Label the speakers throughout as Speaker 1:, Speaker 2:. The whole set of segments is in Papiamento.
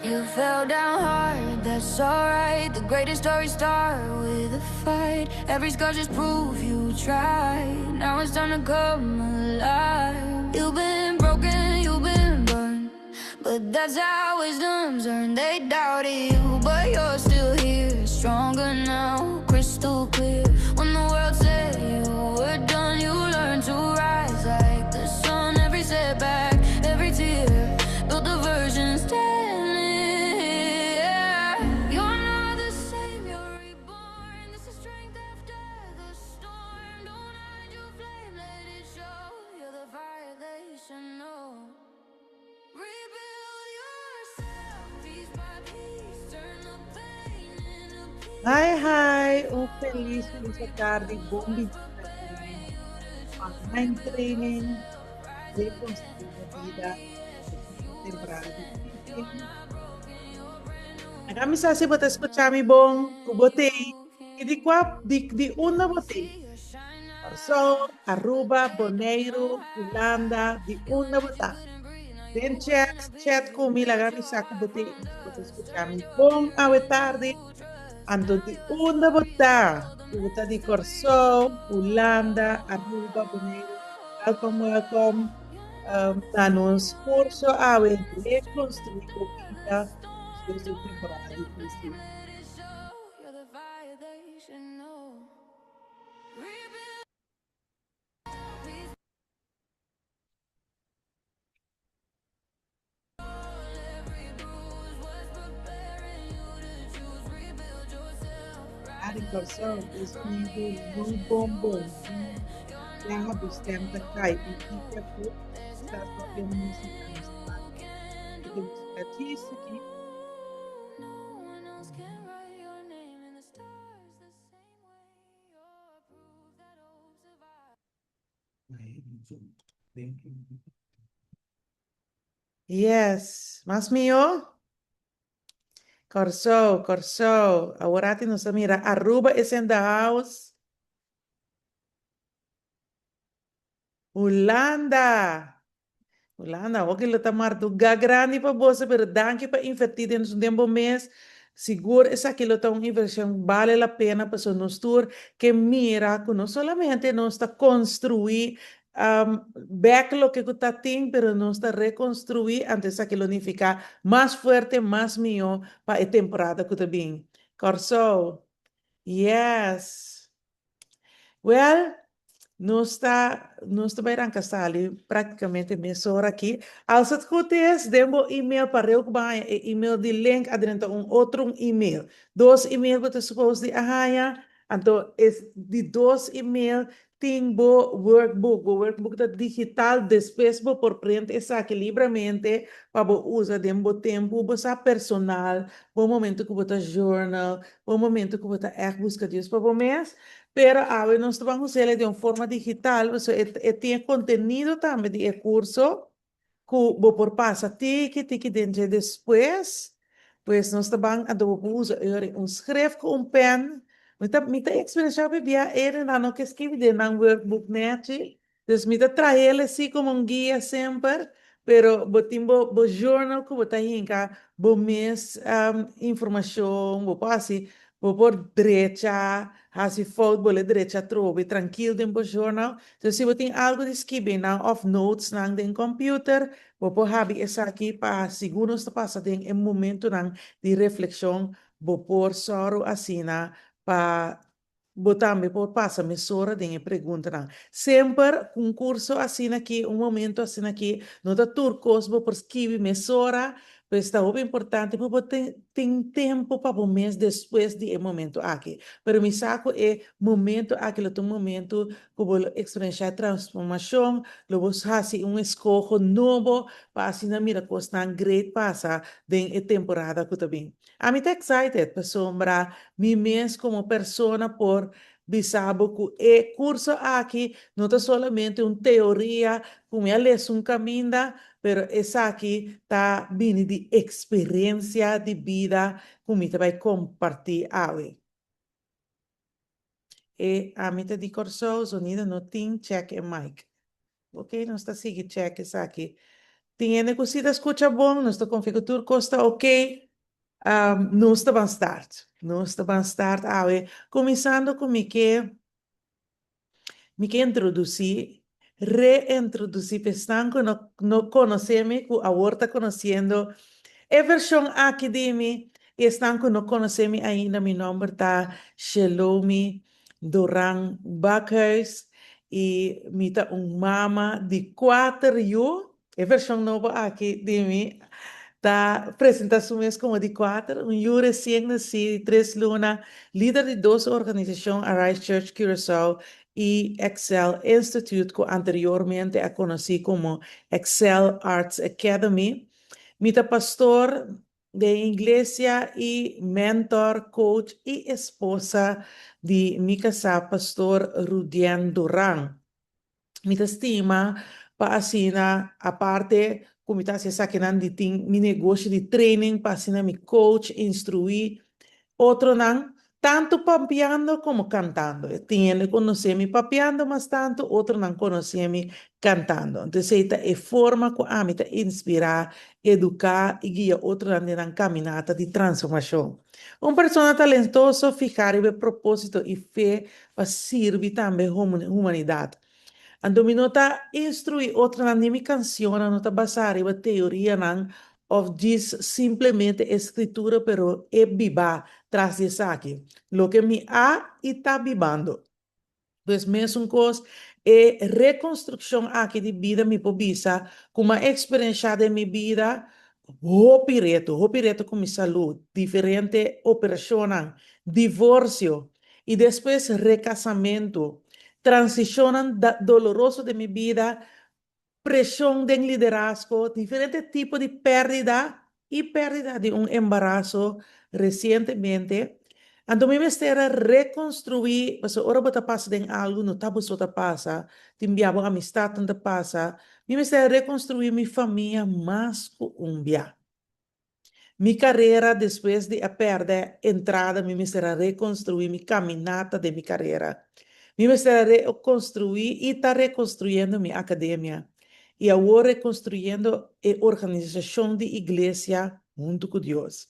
Speaker 1: You fell down hard, that's alright. The greatest stories start with a fight. Every scar just prove you tried. Now it's time to come alive. You've been broken, you've been burned. But that's how wisdom's earned. They doubted you, but you're still here. Stronger now, crystal clear. When the world said you were done, you learned to rise like the sun. Every setback, every tear, built the version standing here. You're not the same, you're reborn. This is strength after the storm. Don't hide your flame, let it show. You're the fire they should know. Rebuild yourself piece by piece. Turn the pain into peace.
Speaker 2: Hi hi, un felis felis tardi, bon bini online training Reconstruir bo Bida temporada di difícil. Laga mi sa si bo ta skucha mi bon, ku bo t'ei i di kua di di unda bo t'ei. Kòrsou, Aruba, Boneiru, Hulanda, di unda bo ta. Den chat, chat ku mi laga mi sa ku bo t'ei i si bo ta skucha mi bon awe tardi. Anto di unda bo ta? Si bo ta di Kòrsou, Hulanda, Aruba, Boneiru, welkom, welkom na nos kurso awe Rekonstruí bo bida despues di un temporada difísil. Ari Kòrsou, e sonido no bon bon. Biaha bo stèm ta kai un tiki afó, kisas papia músika no sta bati. E ta busca djis aki. Yes, mas mihó? Kòrsou, Kòrsou. Aworati nos ta mira Aruba is in the house. Hulanda! Hulanda, awor ki lo ta mardugá grandi pa boso, pero danki pa invertí den den bo mes. Sigur esaki lo ta un invershon bale la pena pasobra nos tur ke mira ku no solamente nos ta konstruí bek loke ku ta tin, pero nos ta rekonstruí, anto esaki lo nifiká mas fuerte, mas mihó pa e temporada ku ta bin. Kòrsou, yes! Well, nos ta nos ta bai ranka sali práktikamente mesora aki. Als het goed is, den bo email pareu ku bo haña e email di link a drenta un otro un email. Dos email bo ta suppose di a haña, anto es di dos email tin bo workbook. Bo workbook ta digital, despues bo por print esaki libramente pa bo usa den bo tempu bo sa personal, bo momento ku bo ta journal, bo momento ku bo ta ègt buska Dios pa bo mes. Pero awe nos ta ban us'el den un forma digital, pasobra e tin e kontenido tambe di e kurso ku bo por pasa tiki tiki den dje despues. Pues nos ta ban anto bo por usa e un schrift ku un pen. Mi ta mi ta eksperenshá hopi bia e nan no ke skibi den nan workbook nèchi. Dus mi ta trael esei komo un guia semper, pero bo tin bo bo journal ku bo ta hinka bo mes informashon, bo por hasi, bo por drecha, hasi fout, bo lo drecha atrobe trankil den bo journal. Entonces si bo tin algu di skibi nan òf notesnan den computer, bo por habi esaki pa segun nos ta pasa den e momentunan di reflekshon, bo por sòru asina pa Bo tambe por pasa mesora den e preguntanan. Semper ku un kurso asina aki, un momento asina aki, no ta tur kos bo por skibi mesora, pues ta hopi importante pa bo tin tempu pa bo mes despues di e momento aki. Pero mi sa ku e momento aki lo ta un momento ku bo lo eksperenshá transformashon, lo bo hasi un eskoho nobo pa asina mira kosnan great pasa den e temporada ku ta bin. Ami ta excited pasobra mi mes como persona por bisa bo cu e curso aki no ta solamente un teoria cu mi a lesa un caminda, pero esaki ta bini di experiencia di bida cu mi ta bay comparti awe. E ami ta di Corsou, zonido no tin, check e mic. Ok, nos ta sigui check esaki. Tin hende ku si ta skucha bon, nos ta konfia ku tur kos ta ok. Nos ta ban start. Nos ta ban start awe. Kuminsando ku mi ke mi ke introdusí, reintrodusí pa esnan ku no no konosé mi, ku awor ta konosiendo e vershon aki di mi, i esnan ku no konosé mi ainda, mi nòmber ta Shelomi Doran Bakhuis i mi ta un mama di kuater yu. E vershon nobo aki di mi ta presentá su mes komo di kuater, un yu resien nasí di tres luna, lider di dos organisashon, Arise Church Curaçao i Excel Institute ku anteriormente a konosí komo Excel Arts Academy. Mi ta pastor den iglesia i mentor, coach i esposa di mi kasá Pastor Rudien Duran. Mi ta stima pa asina, aparte ku mi ta hasi esakinan di tin mi negoshi di training pa asina mi coach, instruí otronan, tantu papiando komo kantando. Tin hende konosé mi papiando mas tantu, otronan konosé mi kantando. Anto esei ta e forma ku ami ta inspirá, eduká i guia otronan den nan kaminata di transformashon. Un persona talentoso fihá riba e propósito i fe pa sirbi tambe humanidat. Anto mi no ta instruí otronan ni mi kansionnan no ta basá riba teorianan òf djis simplemente e skritura pero e bibá tras di esaki, loke mi a i ta bibando. Pues mesun kos, e rekonstrukshon aki di bida mi por bisa ku mi a eksperenshá den mi bida hopi reto, hopi reto ku mi salú, diferente operashonnan, divorsio i despues rekasamentu, transishonnan doloroso den mi bida, preshon den liderazgo, diferente tipo di pèrdida i pèrdida di un embaraso resientemente. Anto mi mester a rekonstruí, pasobra ora bo ta pasa den algu no ta bo so ta pasa, tin bia bo amistatnan ta pasa, mi mester a rekonstruí mi famia mas ku un bia. Mi karera despues di a pèrdè entrada mi mester a rekonstruí mi kaminata den mi karera. Mi mester a rekonstruí i ta rekonstruyendo mi akademia i awor rekonstruyendo e organisashon di iglesia huntu ku Dios.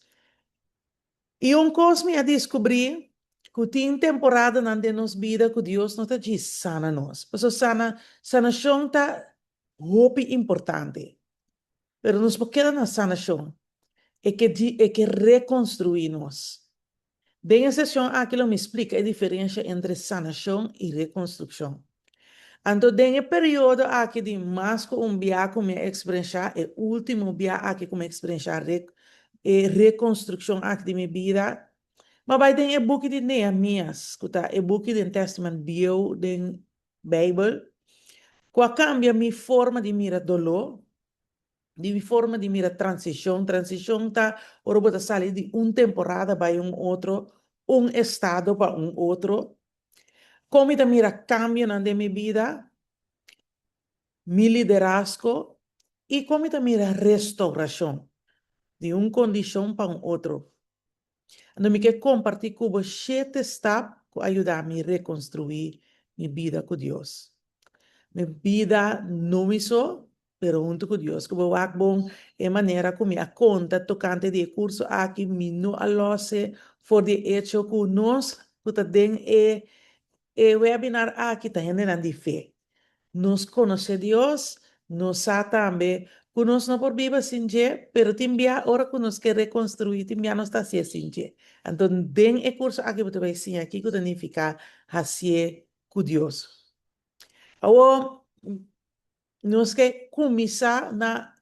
Speaker 2: I un kos mi a diskubrí ku tin temporadanan den nos bida ku Dios no ta djis sana nos. Pasobra sana sanashon ta hopi importante. Pero nos por keda na sanashon. E ke di e ke rekonstruí nos. Den e seshon aki lo mi splika e diferensha entre sanashon i rekonstrukshon. Anto den e periodo aki di mas ku un bia ku mi a eksperenshá, e último bia aki ku mi a eksperenshá e rekonstrukshon aki di mi bida, mi a bai den e buki di Nehemias, ku ta e buki den Tèstamènt Bieu den Beibel, ku a kambia mi forma di mira doló, di mi forma di mira transishon. Transishon ta ora bo ta sali di un temporada bai un otro, un estado pa un otro. Kon mi ta mira kambionan den mi bida, mi liderazgo i kon mi ta mira restourashon di un kondishon pa un otro. Anto mi ke kompartí ku bo shete stap ku a yuda mi rekonstruí mi bida ku Dios. Mi bida no mi so, pero huntu ku Dios. Ku bo wak bon e manera ku mi a konta tokante di e kurso aki, mi no a lòs'e for di e echo ku nos ku ta den e e webinar aki ta hendenan di fe. Nos konosé Dios, nos sa tambe ku nos no por biba sin dje, pero tin bia ora ku nos ke rekonstruí, tin bia nos ta hasié sin dje. Anto den e kurso aki bo ta bai siña kiko ta nifiká hasié ku Dios. Awor, nos ke kuminsá na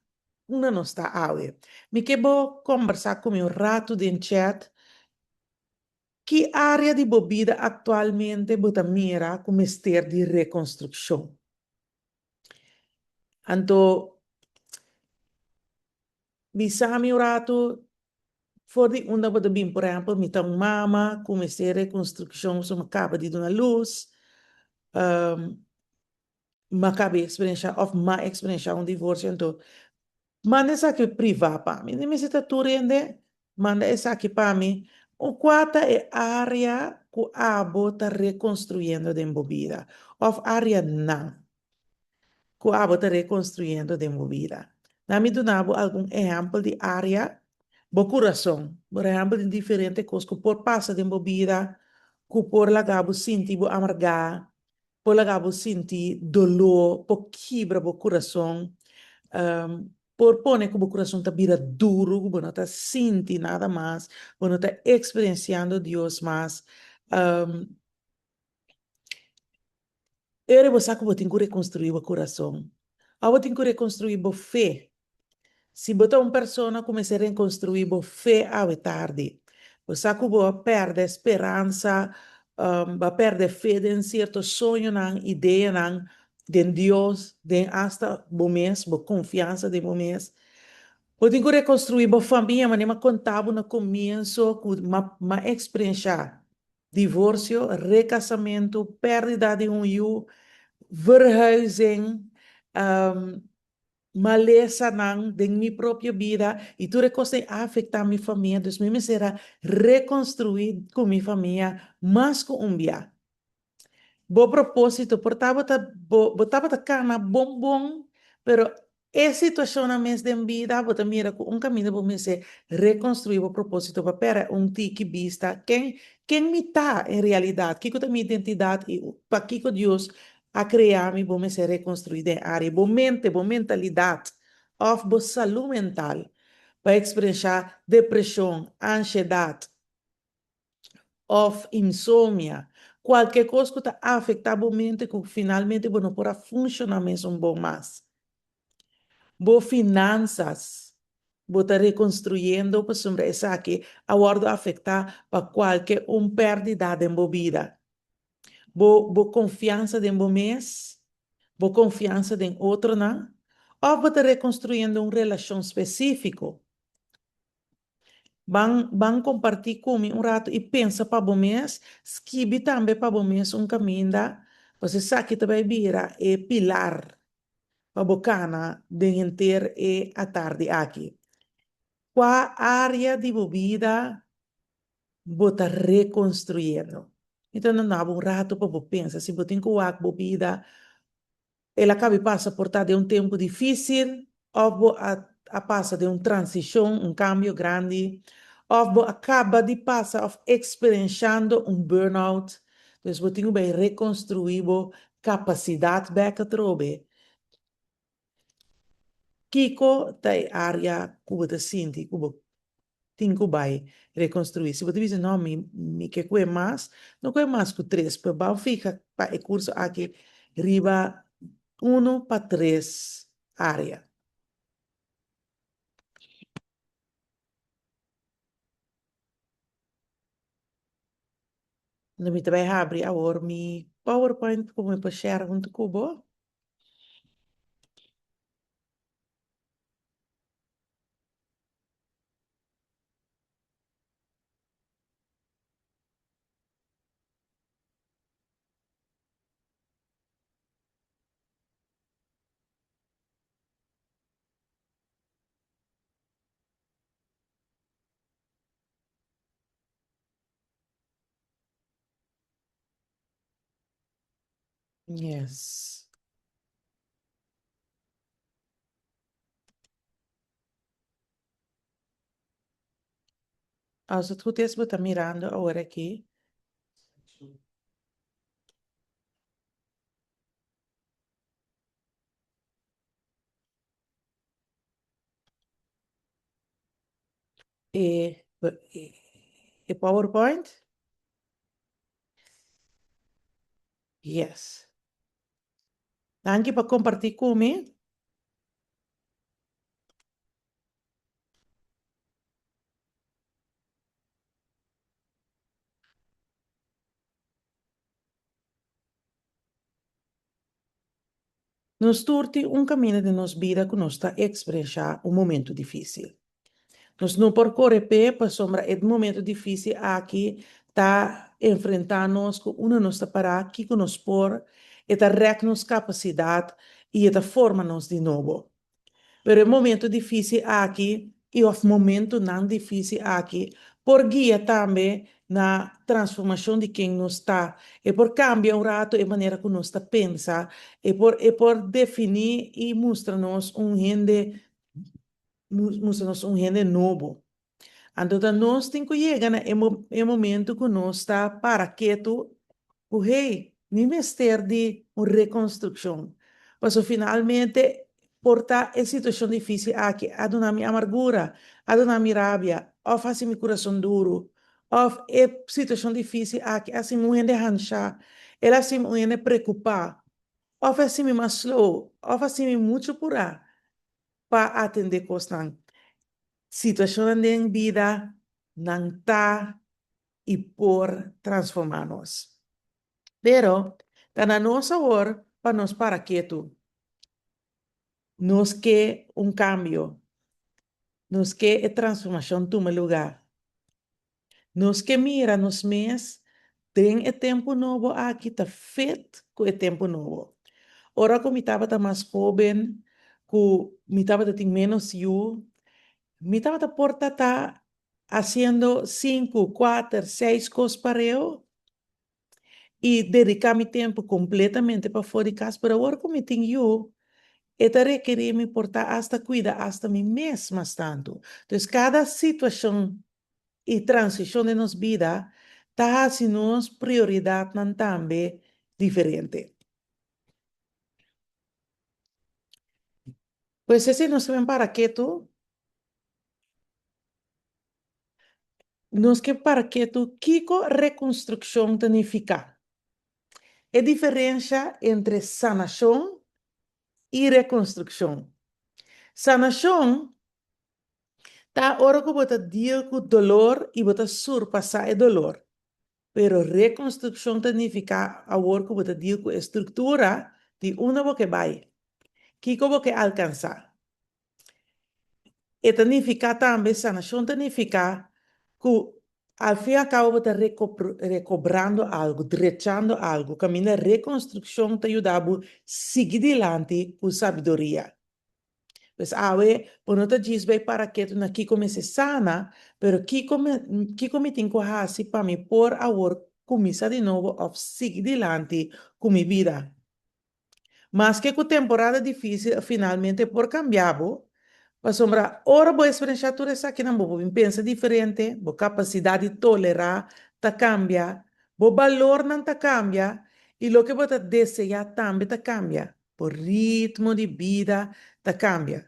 Speaker 2: unda nos ta awe. Mi ke bo kombersá ku mi un ratu den chat Ki área di bo bida aktualmente bo ta mira ku mester di rekonstrukshon? Anto, bisa mi un ratu for di unda bo ta bin. Por ehèmpel, mi ta un mama ku mester rekonstrukshon pasobra mi kaba di duna lus. M'a kaba di eksperenshá òf m'a eksperenshá un divorsio, anto manda esaki privá pa mi. Mi mester ta tur hende manda esaki pa mi. Kua ta e área ku abo ta rekonstruyendo den bo bida òf áreanan ku abo ta rekonstruyendo den bo bida? Na mi duna bo algun ehèmpel di área, bo kurason. Por ehèmpel tin diferente kos ku por pasa den bo bida ku por laga bo sinti bo amargá, por laga bo sinti doló, por kibra bo kurason, por pone ku bo kurason ta bira duru, ku bo no ta sinti nada mas, bo no ta eksperensiando Dios mas. Ora bo sa ku bo tin ku rekonstruí bo kurason, òf bo tin ku rekonstruí bo fe. Si bo ta un persona ku mester rekonstruí bo fe awe tardi, bo sa ku bo a pèrdè speransa, bo a pèrdè fe den sierto soñonan, ideanan den Dios, den asta bo mes, bo konfiansa den bo mes. Bo tin ku rekonstruí bo famia, manera mi a konta bo na komienso ku mi a eksperenshá Divorsio, rekasamentu, pèrdida di un yu, verhuizing, malesanan den mi propio bida i tur e kos ei a afektá mi famia, dus mi mester a rekonstruí ku mi famia mas ku un bia. Bo propósito por tabata bo bo tabata kana bon bon, pero e situashonnan mes den bida bo ta mira ku un kaminda bo mester rekonstruí bo propósito pa pèrdè un tiki bista ken ken mi ta en realidat, kiko ta mi identidat i pakiko Dios a krea mi bo mester rekonstruí den área bo mente, bo mentalidat òf bo salú mental pa eksperenshá depreshon, anshedat. òf insomia, kualke kos ku ta afektá bo mente ku finalmente bo no por a funshoná mesun bon mas. Bo finansas bo ta rekonstruyendo pasobra esaki a wòrdu afektá pa kualke un pèrdida den bo bida. Bo bo konfiansa den bo mes, bo konfiansa den otronan òf bo ta rekonstruyendo un relashon spesífiko. Ban ban kompartí ku mi un ratu i pensa pa bo mes, skibi tambe pa bo mes un kaminda, pasobra esaki ta bai bira e pilar pa bo kana den henter e atardi aki. Kua área di bo bida bo ta rekonstruyendo? Mi ta duna bo un ratu pa bo pensa si bo tin ku wak bo bida. El a kabi pasa por ta den un tempu difísil, òf bo a a pasa den un transishon, un kambio grandi, òf bo a kaba di pasa òf eksperenshando un burnout. Dus bo tin ku bai rekonstruí bo kapasidat bèk atrobe. Kiko ta e área ku bo ta sinti ku bo tin ku bai rekonstruí? Si bo ta bisa, no, mi mi ke kue mas, no kue mas ku tres, pero ban fiha pa e kurso aki riba unu pa tres área. Mi ta bai habri awor mi PowerPoint ku mi por share huntu ku bo. Yes. Als het goed is, bo ta mirando awor aki. E, e PowerPoint. Yes. Danki pa kompartí ku mi. Nos tur tin un kaminda den nos bida ku nos ta eksperenshá un momentu difísil. Nos no por kore p'e pasobra e momentu difísil aki ta enfrentá nos ku unda nos ta pará, kiko nos por, e ta rèk nos kapasidat i e ta forma nos di nobo. Pero e momento difísil aki i òf momentunan difísil aki por guia tambe na transformashon di ken nos ta. E por kambia un ratu e manera ku nos ta pensa, e por e por definí i mustra nos un hende. Mustra nos un hende nobo. Anto ta nos tin ku yega na e momento ku nos ta para ketu ku hey, mi mester di un rekonstrukshon. Pasobra finalmente por ta e situashon difísil aki a duna mi amargura, a duna mi rabia òf hasi mi kurason duru, òf e situashon difísil aki a hasi mi un hende hanshá, el a hasi mi un hende preokupá, òf a hasi mi mas slow, òf a hasi mi muchu purá pa atendé kosnan. Situashonnan den bida nan ta i por transformá nos. Pero ta na nos awor pa nos para ketu. Nos ke un kambio. Nos ke e transformashon tuma lugá. Nos ke mira nos mes den e tempu nobo aki ta fit ku e tempu nobo. Ora ku mi tabata mas hóben, ku mi tabata tin ménos yu, mi tabata por ta ta hasiendo sinku, kuater, seis kos pareu i dediká mi tempu kompletamente pafó di kas. Pero awor ku mi tin yu, e ta rekerí mi por ta asta kuida asta mi mes mas tantu. Entonces kada situashon i transishon den nos bida ta hasi nos prioridatnan tambe diferente. Pues esei nos ta ben para ketu. Nos ke para ketu kiko rekonstrukshon ta nifiká. E diferensha entre sanashon i rekonstrukshon. Sanashon ta ora ku bo ta deal ku dolor i bo ta surpasá e dolor. Pero rekonstrukshon ta nifiká awor ku bo ta deal ku e struktura di unda bo ke bai, kiko bo ke alkansá. E ta nifiká tambe, sanashon ta nifiká ku al fin i al kabo bo ta rekobrando algu, drechando algu, kaminda rekonstrukshon ta yuda bo sigui dilanti ku sabiduria. Pues awe bo no ta djis bai para ketu na kiko mester sana, pero kiko mi kiko mi tin ku hasi pa mi por awor kuminsá di nobo òf sigui dilanti ku mi bida. Maske ku temporada difísil finalmente por kambia bo, pasobra ora bo eksperenshá tur esakinan bo por bin pensa diferente, bo kapasidat di tolerá ta kambia, bo balornan ta kambia i loke bo ta deseá tambe ta kambia, bo ritmo di bida ta kambia.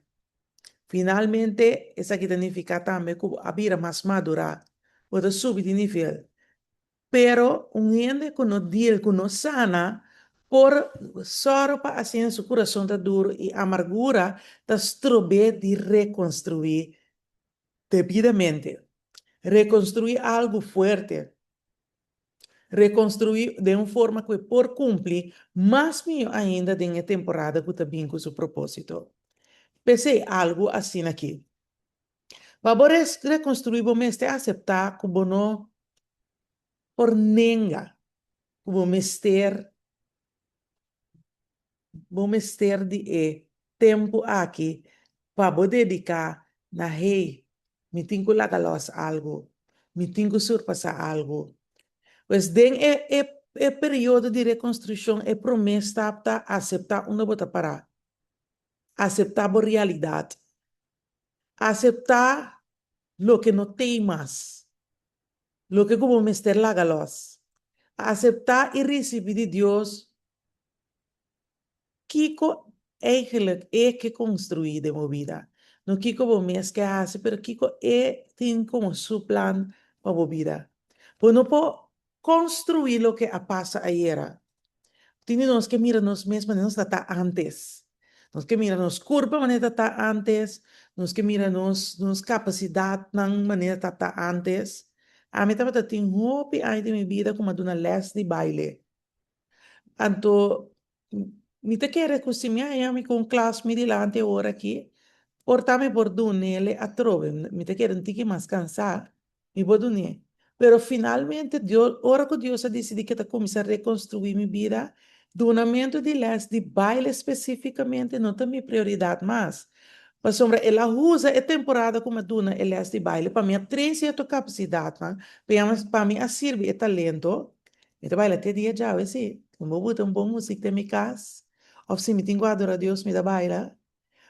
Speaker 2: Finalmente esaki ta nifiká tambe ku bo a bira mas madurá, bo ta subi di nivel. Pero un hende ku no deal, ku no sana, por sòru pa asina su kurason ta duru i amargura ta strob'é di rekonstruí debidamente. Rekonstruí algu fuerte. Rekonstruí den un forma ku e por kumpli mas mihó ainda den e temporada ku ta bin ku su propósito. P'esei algu asina aki. Pa bo rekonstruí bo mester aseptá ku bo no por nenga ku bo mester bo mester di e tempu aki pa bo dediká na hey, mi tin ku laga lòs algu, mi tin ku surpasá algu. Pues den e e e periodo di rekonstrukshon e promé stap ta aseptá unda bo ta pará, aseptá bo realidat. Aseptá loke no tei mas, loke ku bo mester laga lòs. Aseptá i risibí di Dios kiko eigentlik E ke konstruí den bo bida. No kiko bo mes ke hasi, pero kiko E tin komo Su plan pa bo bida. Bo no por Construi loke a pasa ayera. Tin di nos ke mira nos mes manera nos ta ta antes. Nos ke mira nos kurpa manera ta ta antes, nos ke mira nos nos kapasidatnan manera ta ta antes. Ami tabata tin hopi aña den mi bida ku mi a duna lès di baile. Anto mi ta kere ku si mi haña mi ku un klas mi dilanti awor aki, por ta mi por dun'e atrobe. Mi ta kere un tiki mas kansá, mi por dun'e. Pero finalmente Dios, ora ku Dios a disidí ke ta kuminsá rekonstruí mi bida, dunamentu di lès di baile spesífikamente no ta mi prioridat mas. Pasobra el a usa e temporada ku mi a duna e lès di baile pa mi a train sierto kapasidatnan, pa mi a sirbi e talento. Mi ta baila te dia djawe si. Mi bo buta un bon muzik den mi kas, òf si mi tin ku adora Dios mi ta baila.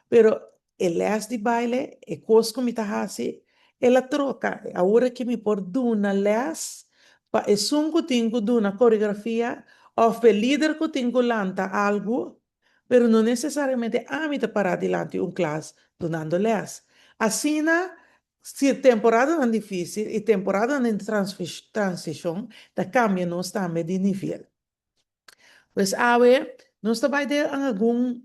Speaker 2: Pero. E les di baile, e kos ku mi ta hasi, el a troka. Awor aki mi por duna les pa esun ku tin ku duna koreografia òf pa e lider ku tin ku lanta algu, pero no nesesariamente ami ta pará dilanti un klas dunando les. Asina, si temporadanan difísil i temporadanan di transishon ta kambia nos tambe di nivel. Pues awe nos ta bai den algun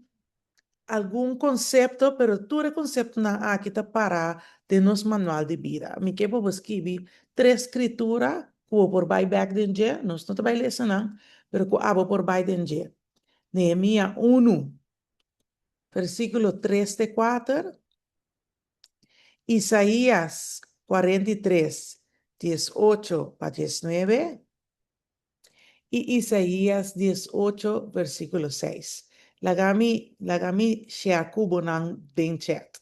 Speaker 2: algun konsepto, pero tur e konseptonan aki ta para den nos manual di bida. Mi ke pa bo skibi tres skritura ku bo por bai bèk den dje, nos no ta bai lesa nan, pero ku abo por bai den dje. Nehemia unu, versíkulo tres te kuater, Isaías 43, 18 pa 19, i Isaías 18, versíkulo 6. Laga mi, laga mi share ku bo nan den chat.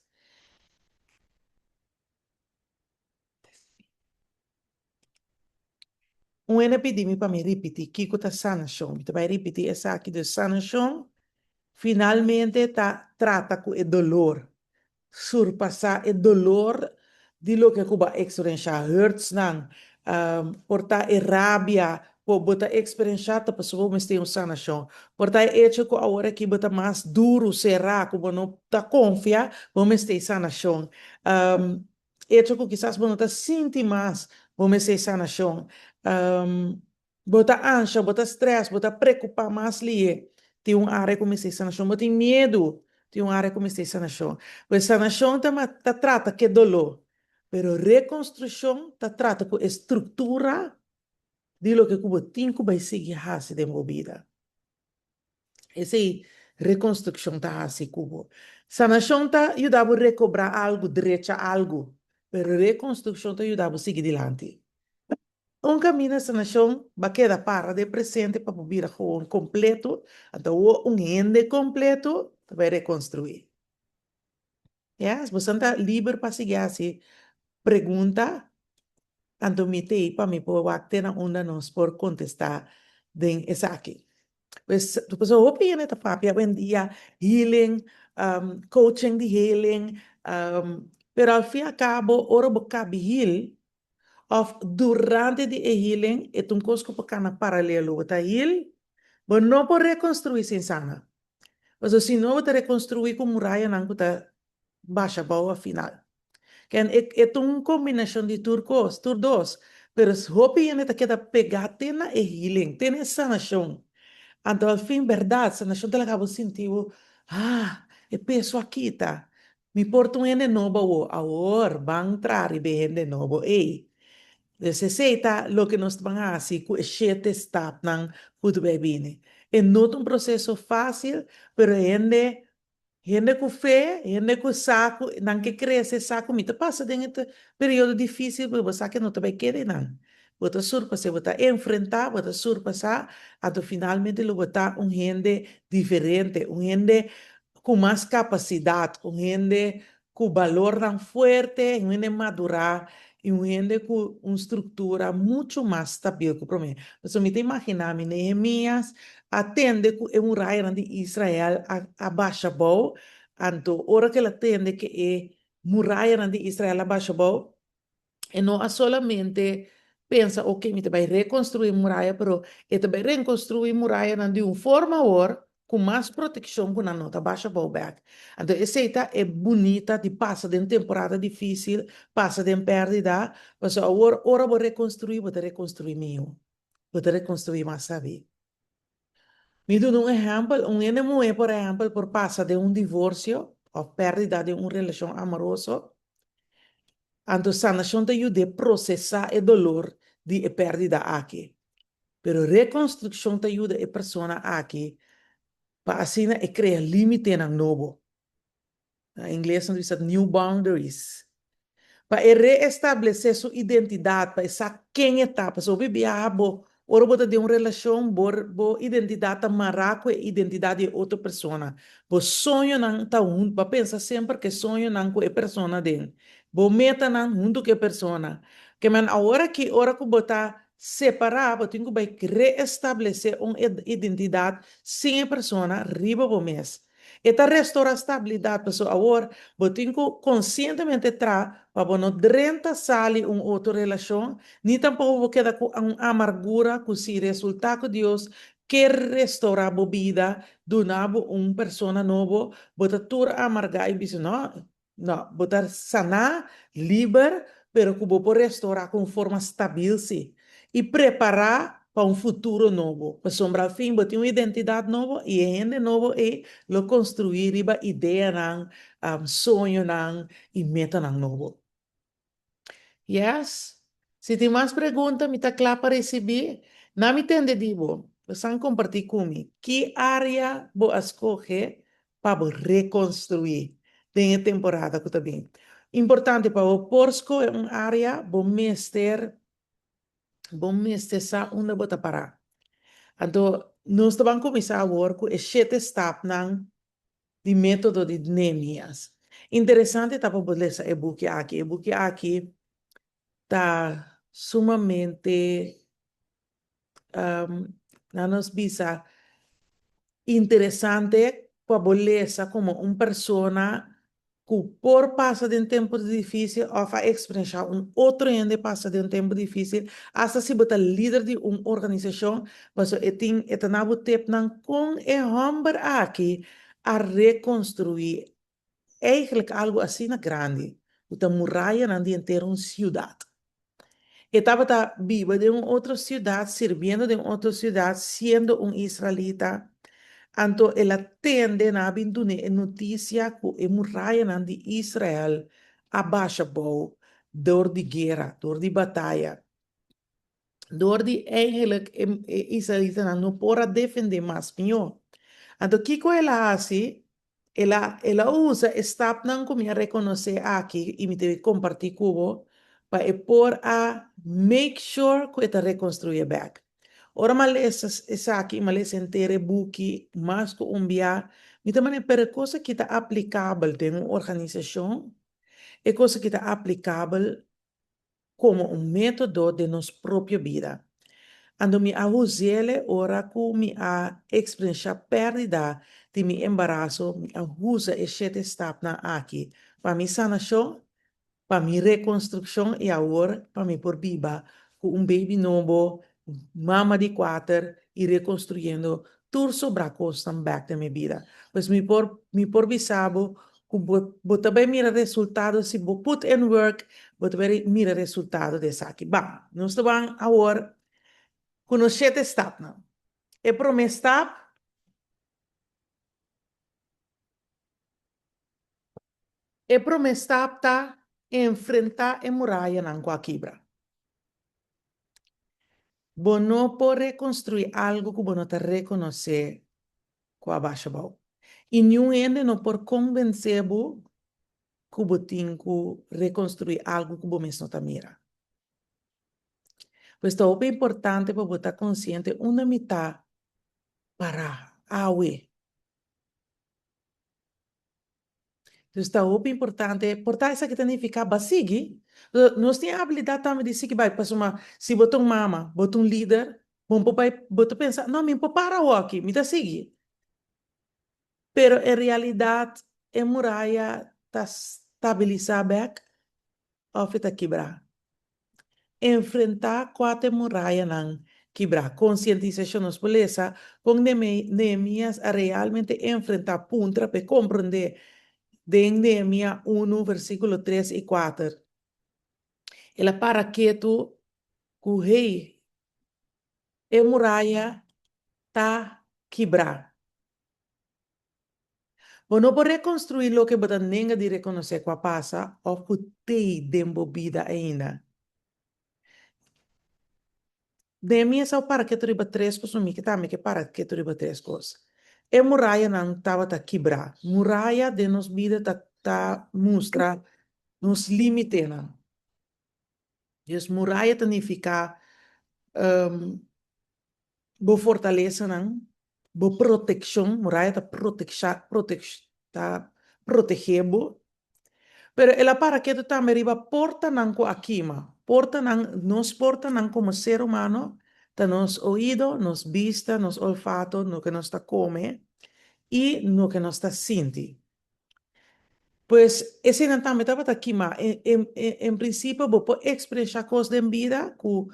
Speaker 2: Un hende a pidi mi pa mi ripití kiko ta sanashon. Mi ta bai ripití esaki. Dus sanashon finalmente ta trata ku e dolor. Surpasá e dolor di loke ku bo a eksperenshá. Hurtsnan, por ta e rabia ku bo ta eksperenshá ta pasobra bo mester un sanashon. Por ta e echo ku awor aki bo ta mas duru, será, ku bo no ta konfia, bo mester e sanashon. Echo ku kisas bo no ta sinti mas bo mester sanashon. Bo ta ansha, bo ta strès, bo ta preokupá mas lihe, tin un área ku mester sanashon. Bo tin miedu, tin un área ku mester sanashon. Pues sanashon ta ta trata ku e doló, pero rekonstrukshon ta trata ku e struktura di loke ku bo tin ku bai sigui hasi den bo bida. Esei rekonstrukshon ta hasi ku bo. Sanashon ta yuda bo rekobrá algu, drecha algu, pero rekonstrukshon ta yuda bo sigui dilanti. Un kaminda sanashon ba keda para den presente pa bo bira gewoon kompleto, anto awor un hende kompleto ta bai rekonstruí. Yes, boso ta liber pa sigui hasi pregunta, anto mi t'ei pa mi por wak te na unda nos por kontestá den esaki. Pues, pasobra hopi hende ta papia awendia healing, coaching di healing, pero al fin y al cabo ora bo kabi heal òf durante di e healing e ta un kos ku por kana paralelo, bo ta heal, bo no por rekonstruí sin sana. Pasobra si no bo ta rekonstruí ku murayanan ku ta basha abou a final. Ken e e ta un kombinashon di tur kos, tur dos. Pero hopi hende ta keda pegá te na e healing, te na e sanashon. Anto al fin bèrdat sanashon ta laga bo sinti bo, ah, e peso a kita. Mi por ta un hende nobo awor. Awor ban traha riba e hende nobo ei. Dus esei ta loke nos ta ban hasi ku e shete stapnan ku ta bai bini. E no ta un proseso fásil, pero hende, hende ku fe, hende ku sa ku nan ke krese, sa ku mi ta pasa den e periodo difísil, pero bo sa ke no ta bai keda einan. Bo ta surpas'é, bo ta enfrentá, bo ta surpasá, anto finalmente lo bo ta un hende diferente, un hende ku mas kapasidat, un hende ku balornan fuerte, un hende madurá i un hende ku un struktura muchu mas stabil ku promé. Pasobra mi ta imaginá mi Nehemías a tende ku e murayanan di Israel a a basha abou, anto ora ku el a tende ku e murayanan di Israel a basha abou, E no a solamente pensa, ok, mi ta bai rekonstruí muraya, pero e ta bai rekonstruí murayanan di un forma awor ku mas protekshon ku nan no ta basha abou bèk. Anto esei ta e bunita di pasa den temporada difísil, pasa den pèrdida, pasobra awor ora bo rekonstruí, bo ta rekonstruí mihó, bo ta rekonstruí mas sabí. Mi duna un ehèmpel, un hende muhé por ehèmpel por pasa den un divorsio òf pèrdida den un relashon amoroso, anto sanashon ta yud'é prosesá e dolor di e pèrdida aki. Pero rekonstrukshon ta yuda e persona aki pa asina e krea límitenan nobo. Na ingles nan ta bisa new boundaries. Pa e reestablesé su identidat, pa e sa ken e ta. Pasobra hopi biaha bo, ora bo ta den un relashon, bo bo identidat ta mará ku e identidat di e otro persona. Bo soñonan ta huntu, bo a pensa semper ku e soñonan ku e persona den. Bo metanan huntu ku e persona. Ke men awor aki, ora ku bo ta separá, bo tin ku bai reestablesé un identidat sin e persona riba bo mes. E ta restorá stabilidat, pasobra awor bo tin ku konsientemente traha pa bo no drenta sali un otro relashon, ni tampoko bo keda ku un amargura ku si resultá ku Dios ke restorá bo bida, duna bo un persona nobo, bo ta tur amargá i bisa, No, No, bo ta saná, liber, pero ku bo por restorá ku un forma stabil sí, i prepará pa un futuro nobo. Pasobra al fin bo tin un identidat nobo i e hende nobo ei lo konstruí riba ideanan, soñonan i metanan nobo. Yes. Si tin mas pregunta mi ta kla pa risibí. Na mi tende di bo. Bosan kompartí ku mi ki área bo a skohe pa bo rekonstruí den e temporada ku ta bin. Importante pa bo por skohe un área bo mester bo mester sa unda bo ta pará. Anto nos ta ban kuminsá awor ku e shete stapnan di método di Nehemias. Interesante ta pa bo lesa e buki aki. E buki aki ta sumamente, nan nos bisa, interesante pa bo lesa komo un persona ku por pasa den tempu difísil òf a eksperenshá un otro hende pasa den un tempu difísil, asta si bo ta lider di un organisashon, pasobra e tin e ta na bo tepnan kon e hòmber aki a rekonstruí eigentlik algu asina grandi ku ta murayanan di henter un siudat. E tabata biba den un otro siudat, sirbiendo den un otro siudat, siendo un israelita. Anto el a tende, nan a bin dun'é e notisia ku e murayanan di Israel a basha bou dor di guera, dor di bataya. Dor di eigenlijk e israelitanan no por a defendé mas mihó. Anto kiko el a hasi? El a el a usa e stapnan ku mi a rekonosé aki i mi ta kompartí ku bo pa e por a make sure ku e ta rekonstruí bèk. Ora mi a lesa esaki i mi a lesa henter e buki mas ku un bia, mi ta manera pero e kos aki ta aplikabel den un organisashon, e kos aki ta aplikabel komo un método den nos propio bida. Anto mi a huz'ele ora ku mi a eksperenshá pèrdida di mi embaraso, mi a huza e shete stapnan aki pa mi sanashon, pa mi rekonstrukshon i awor pa mi por biba ku un beibi nobo, mama di kuater i rekonstruyendo tur sobrá kosnan bèk den mi bida. Pues mi por mi por bisa bo ku bo bo ta bai mira resultado si bo put in work bo ta bai mira resultado di esaki. Ban, nos ta ban awor ku nos shete stapnan. E promé stap. E promé stap ta enfrentá e murayanan ku a kibra. Bo no por rekonstruí algu ku bo no ta rekonosé ku a basha bou. I niun hende no por konvensé bo ku bo tin ku rekonstruí algu ku bo mes no ta mira. Pues ta hopi importante pa bo ta konsiente unda mi ta pará awe. Dus ta hopi importante, por ta esaki ta nifiká ba sigui. Nos tin e abilidat tambe di sigui bai, pasobra si bo ta un mama, bo ta un lider, bo no por bai, bo ta pensa, no, mi no por para awoki, mi ta sigui. Pero en realidat e muraya ta stabilisá bèk òf e ta kibrá. Enfrentá kua ta e murayanan kibrá. Konsientisashon, Nos por lesa kon Nehemías a realmente enfrentá, puntra pa e komprondé den Nehemías unu versíkulo tres i kuater. El a para ketu ku, Hey, e muraya ta kibrá. Bo no por rekonstruí loke bo ta nenga di rekonosé ku a pasa òf ku t'ei den bo bida ainda. Den mi esau para ketu riba tres kos, mi ke tambe ke para ketu riba tres kos. E murayanan tabata kibrá. Muraya den nos bida ta ta mustra nos límitenan. Dus muraya ta nifiká bo fortalesanan, bo protekshon, muraya ta proteksha, ta protegé bo. Pero el a para ketu tambe riba portanan ku a kima. Portanan, nos portanan komo ser humano ta nos oido, nos bista, nos olfato, loke nos ta kome. i loke nos ta sinti. Pues eseinan tambe tabata kimá. En prinsipio bo por ekspresá kos den bida ku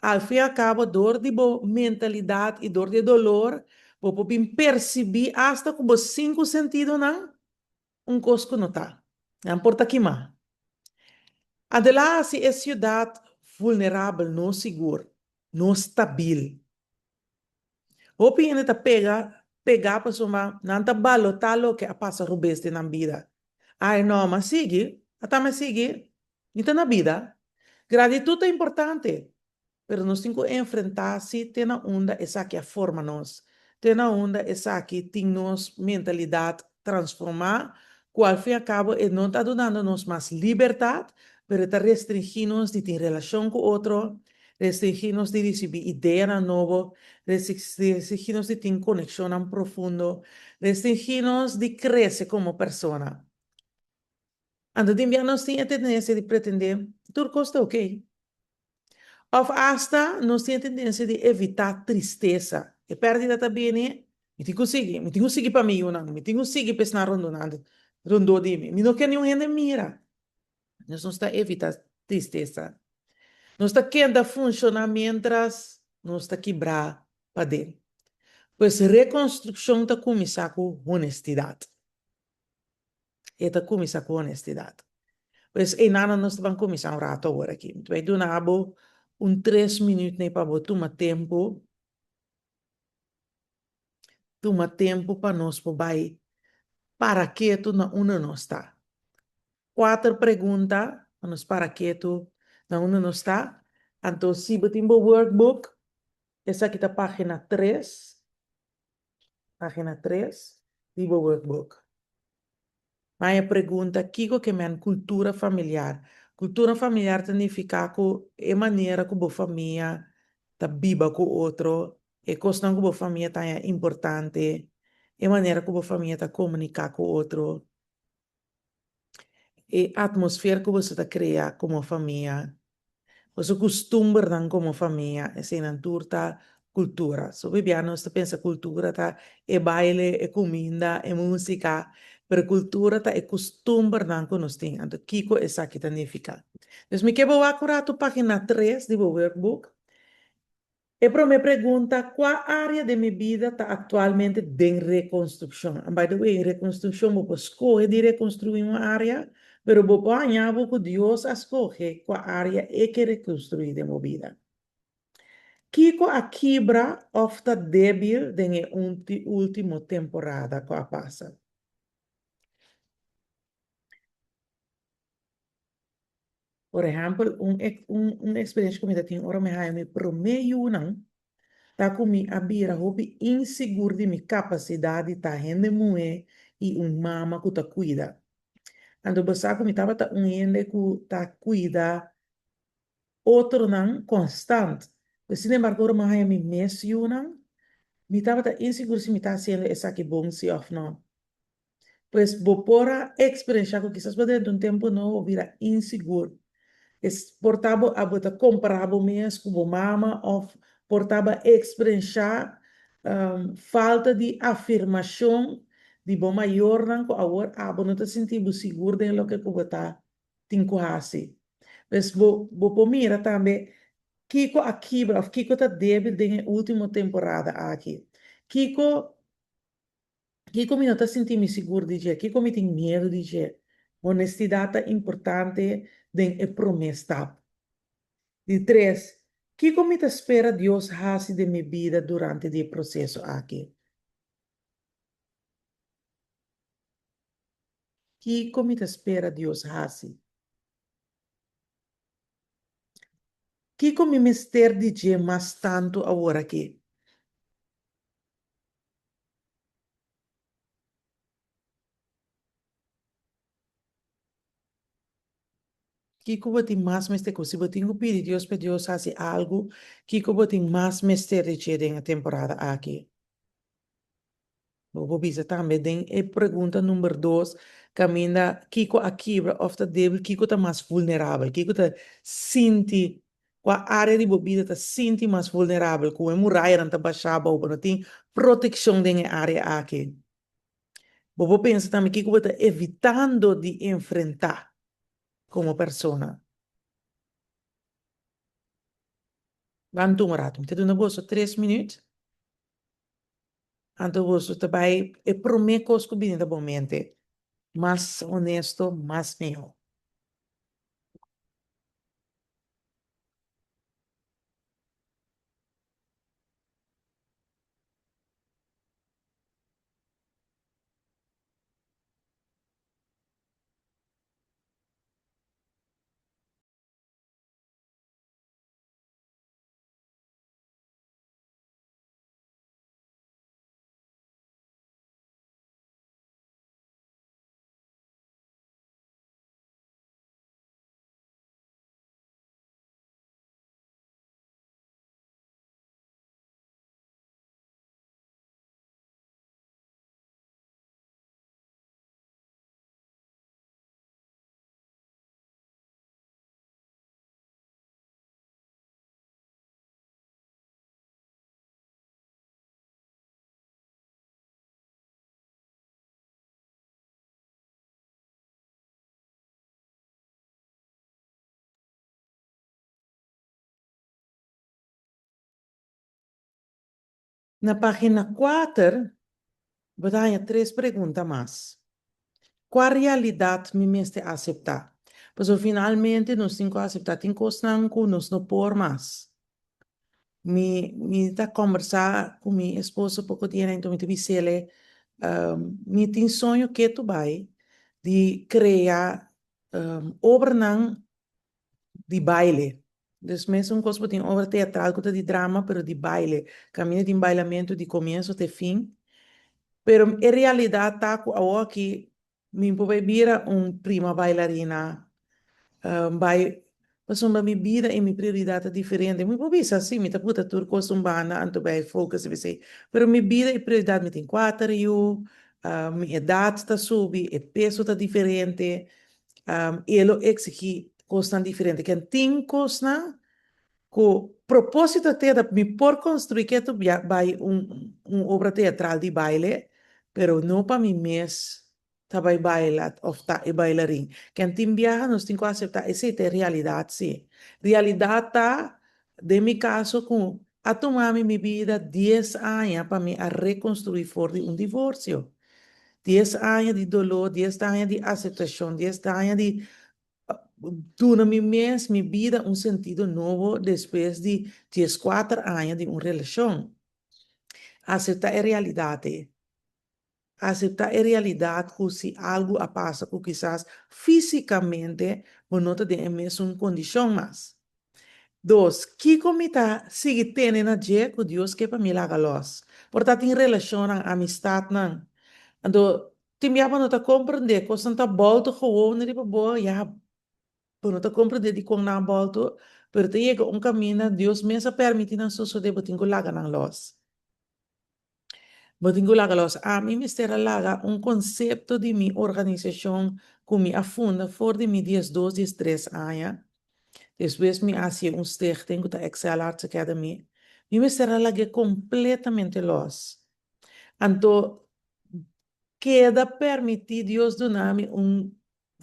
Speaker 2: al fin i al kabo dor di bo mentalidat i dor di e dolor bo por bin persibí asta ku bo sinku sentidonan un kos ku no ta. Nan por ta kimá. Adela hasi e siudat vulnerabel, no sigur, no stabil. Hopi hende ta pega pegá pasobra nan ta balotá loke a pasa rubes den nan bida. Ai no, m'a sigui, ata m'a sigui, mi ta na bida. Gratitud ta importante, pero nos tin ku enfrentá si te na unda esaki a forma nos, te na unda esaki tin nos mentalidat transformá, ku al fin i al kabo e no ta dunando nos mas libertat, pero e ta restringí nos di tin relashon ku otro, Restringí nos di risibí ideanan nobo, restringí nos di tin konekshonnan profundo, restringí nos di krese komo persona. Anto tin bia nos tin e tendensia di pretendé tur kos ta okey. Òf asta nos tin e tendensia di evitá tristesa. E pèrdida ta bini, mi tin ku sigui, mi tin ku sigui pa mi yunan, mi tin ku sigui pa esnan rondó di mi, mi no ke niun hende mira. Nos no ta evita tristesa. Nos ta keda funshoná miéntras nos ta kibrá paden. Pues rekonstrukshon ta kuminsá ku honestidat. E ta kuminsá ku honestidat. Pues einan nos ta ban kuminsá un rato awor aki. Mi ta bai duna bo un tres minüt nei pa bo tuma tempu. Tuma tempu pa nos por bai para ketu na unda nos ta. Kuater pregunta pa nos para ketu na unda nos ta. Anto si bo tin bo workbook, esaki ta pagina tres, pagina tres di bo workbook. Maya pregunta kiko ke men kultura familiar. Kultura familiar ta nifiká ku e manera ku bo famia ta biba ku otro, e kosnan ku bo famia ta haña importante, e manera ku bo famia ta komuniká ku otro, e atmosfer ku boso ta krea komo famia, boso kustumbernan komo famia, eseinan tur ta kultura. So bibia nos ta pensa kultura ta e baile, e kuminda, e músika, pero kultura ta e kustumbernan ku nos tin. Anto kiko esaki ta nifiká? Dus mi ke bo wak un ratu página tres di bo workbook. E promé pregunta, Kua área den mi bida ta aktualmente den rekonstrukshon? And by the way, rekonstrukshon bo por skohe di rekonstruí un área, pero bo por haña bo ku Dios a skohe kua área e ke rekonstruí den bo bida. Kiko a kibra òf ta débil den e último temporada ku a pasa? Por ehèmpel, un un eksperensia ku mi ta tin ora mi haña mi promé yunan ta ku mi a bira hopi insigur di mi kapasidat di ta hende muhé i un mama ku ta kuida. Anto bo sa ku mi tabata un hende ku ta kuida otronan konstant. Sinembargo ora mi a haña mi mes yunan, mi tabata insigur si mi ta hasiendo esaki bon si òf nò. Pues bo por a eksperenshá ku kisas bo drenta un tempu nobo bo bira insigur. Es por ta bo abo ta kompará bo mes ku bo mama òf por ta bo a eksperenshá falta di afirmashon di bo mayornan ku awor abo no ta sinti bo sigur den loke ku bo ta tin ku hasi. Pues bo bo por mira tambe kiko a kibra òf kiko ta débil den e último temporada aki. Kiko Kiko mi no ta sinti mi sigur di dje? Kiko mi tin miedu di dje? Honestidat ta importante den e promé stap. Di tres, kiko mi ta spera Dios hasi den mi bida durante di e proseso aki? Kiko mi ta spera Dios hasi? Kiko mi mester di dje mas tantu aworaki? Kiko bo tin mas mester ku? Si bo tin ku pidi Dios pa Dios hasi algu, kiko bo tin mas mester di dje den e temporada aki? Bo por bisa tambe den e pregunta number dos, kaminda kiko a kibra òf ta débil, kiko ta mas vulnerabel? Kiko ta sinti Kua área di bo bida ta sinti mas vulnerabel ku e murayanan ta bashá abou pa no tin protekshon den e área aki? Bo por pensa tambe kiko bo ta evitando di enfrentá komo persona. Ban tuma un ratu. Mi ta duna boso tres minüt. Anto boso ta bai e promé kos ku bini na bo mente. Mas honesto, mas mihó. Na página kuater bo ta haña tres pregunta mas. Kua realidat mi mester aseptá? Pasobra finalmente nos tin ku aseptá tin kosnan ku nos no por mas. Mi mi ta kòmbersá ku mi esposo poko dia anto mi ta bis'el mi tin soño ketu bai di krea obranan di baile. Dus mesun kos bo tin obra teatral ku ta di drama pero di baile. Kaminda tin bailamentu di komienso te fin. Pero e realidat ta ku awoki mi por bai bira un prima bailarina bai pasobra mi bida i mi prioridat ta diferente. Mi por bisa si mi ta puta tur kos un banda anto bai focus riba esei. Pero mi bida i prioridat mi tin kuater yu, mi edat ta subi, e peso ta diferente. I e lo exigí kosnan diferente. Ken tin kosnan ku propósito te ta mi por konstruí ketu bai un un obra teatral di baile, pero no pa mi mes ta bai baila òf ta e bailarin. Ken tin biaha nos tin ku aseptá esei ta e realidat sí. Realidat ta den mi kaso ku a tuma mi mi bida dies aña pa mi a rekonstruí for di un divorsio. Dies aña di doló, dies aña di aseptashon, dies aña di duna mi mes, mi bida un sentido nobo despues di dieskuater aña di un relashon. Aseptá e realidat ei. Aseptá e realidat ku si algu a pasa ku kisas físikamente bo no ta den e mesun kondishon mas. Dos, kiko mi ta sigui tene na dje ku Dios ke pa mi laga lòs? Por ta tin relashonnan, amistatnan. Anto, tin bia bo no ta komprendé, kosnan ta bòltu gewoon riba bo, ya bo no ta komprendé dikon nan a bòltu, pero ta yega un kaminda Dios mes a permití nan sosodé, bo tin ku laga nan lòs. Bo tin ku laga los. Ami mester a laga un konsepto di mi organisashon ku mi a funda for di mi diesdos, diestres aña. Despues mi a hasié un stichting ku ta Excel Arts Academy. Mi mester a lag'é kompletamente los. Anto keda permití Dios duna mi un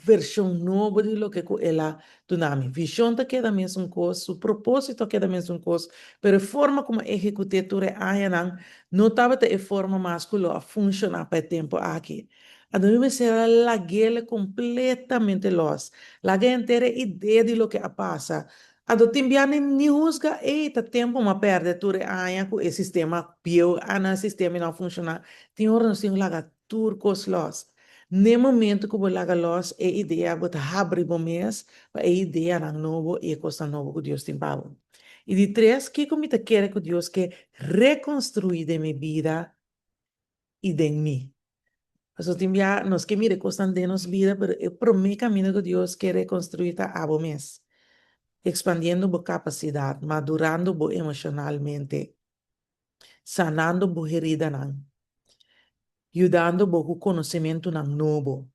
Speaker 2: vershon nobo di loke ku el a duna mi. Vishon ta keda mesun kos, su propósito a keda mesun kos, pero e forma ku mi a ehekut'é tur e añanan no tabata e forma mas ku lo a funshoná pa e tempu aki. Anto mi mester a lag'el kompletamente lòs, laga henter e idea di loke a pasa. Anto tin bia ni ni husga, ey, ta tempu mi a pèrdè tur e aña ku e sistema bieu a na sistema i no a funshoná. Tin ora nos tin ku laga tur kos lòs. N'e momento ku bo laga lòs e idea, bo ta habri bo mes pa e ideanan nobo i e kosnan nobo ku Dios tin pa bo. I di tres, kiko mi ta kere ku Dios ke rekonstruí den mi bida i den mi? Pasobra tin bia nos ke mira e kosnan den nos bida, pero e promé kaminda ku Dios ke rekonstruí ta abo mes, ekspandiendo bo kapasidat, madurando bo emoshonalmente. sanando bo heridanan, yudando bo ku konosementunan nobo,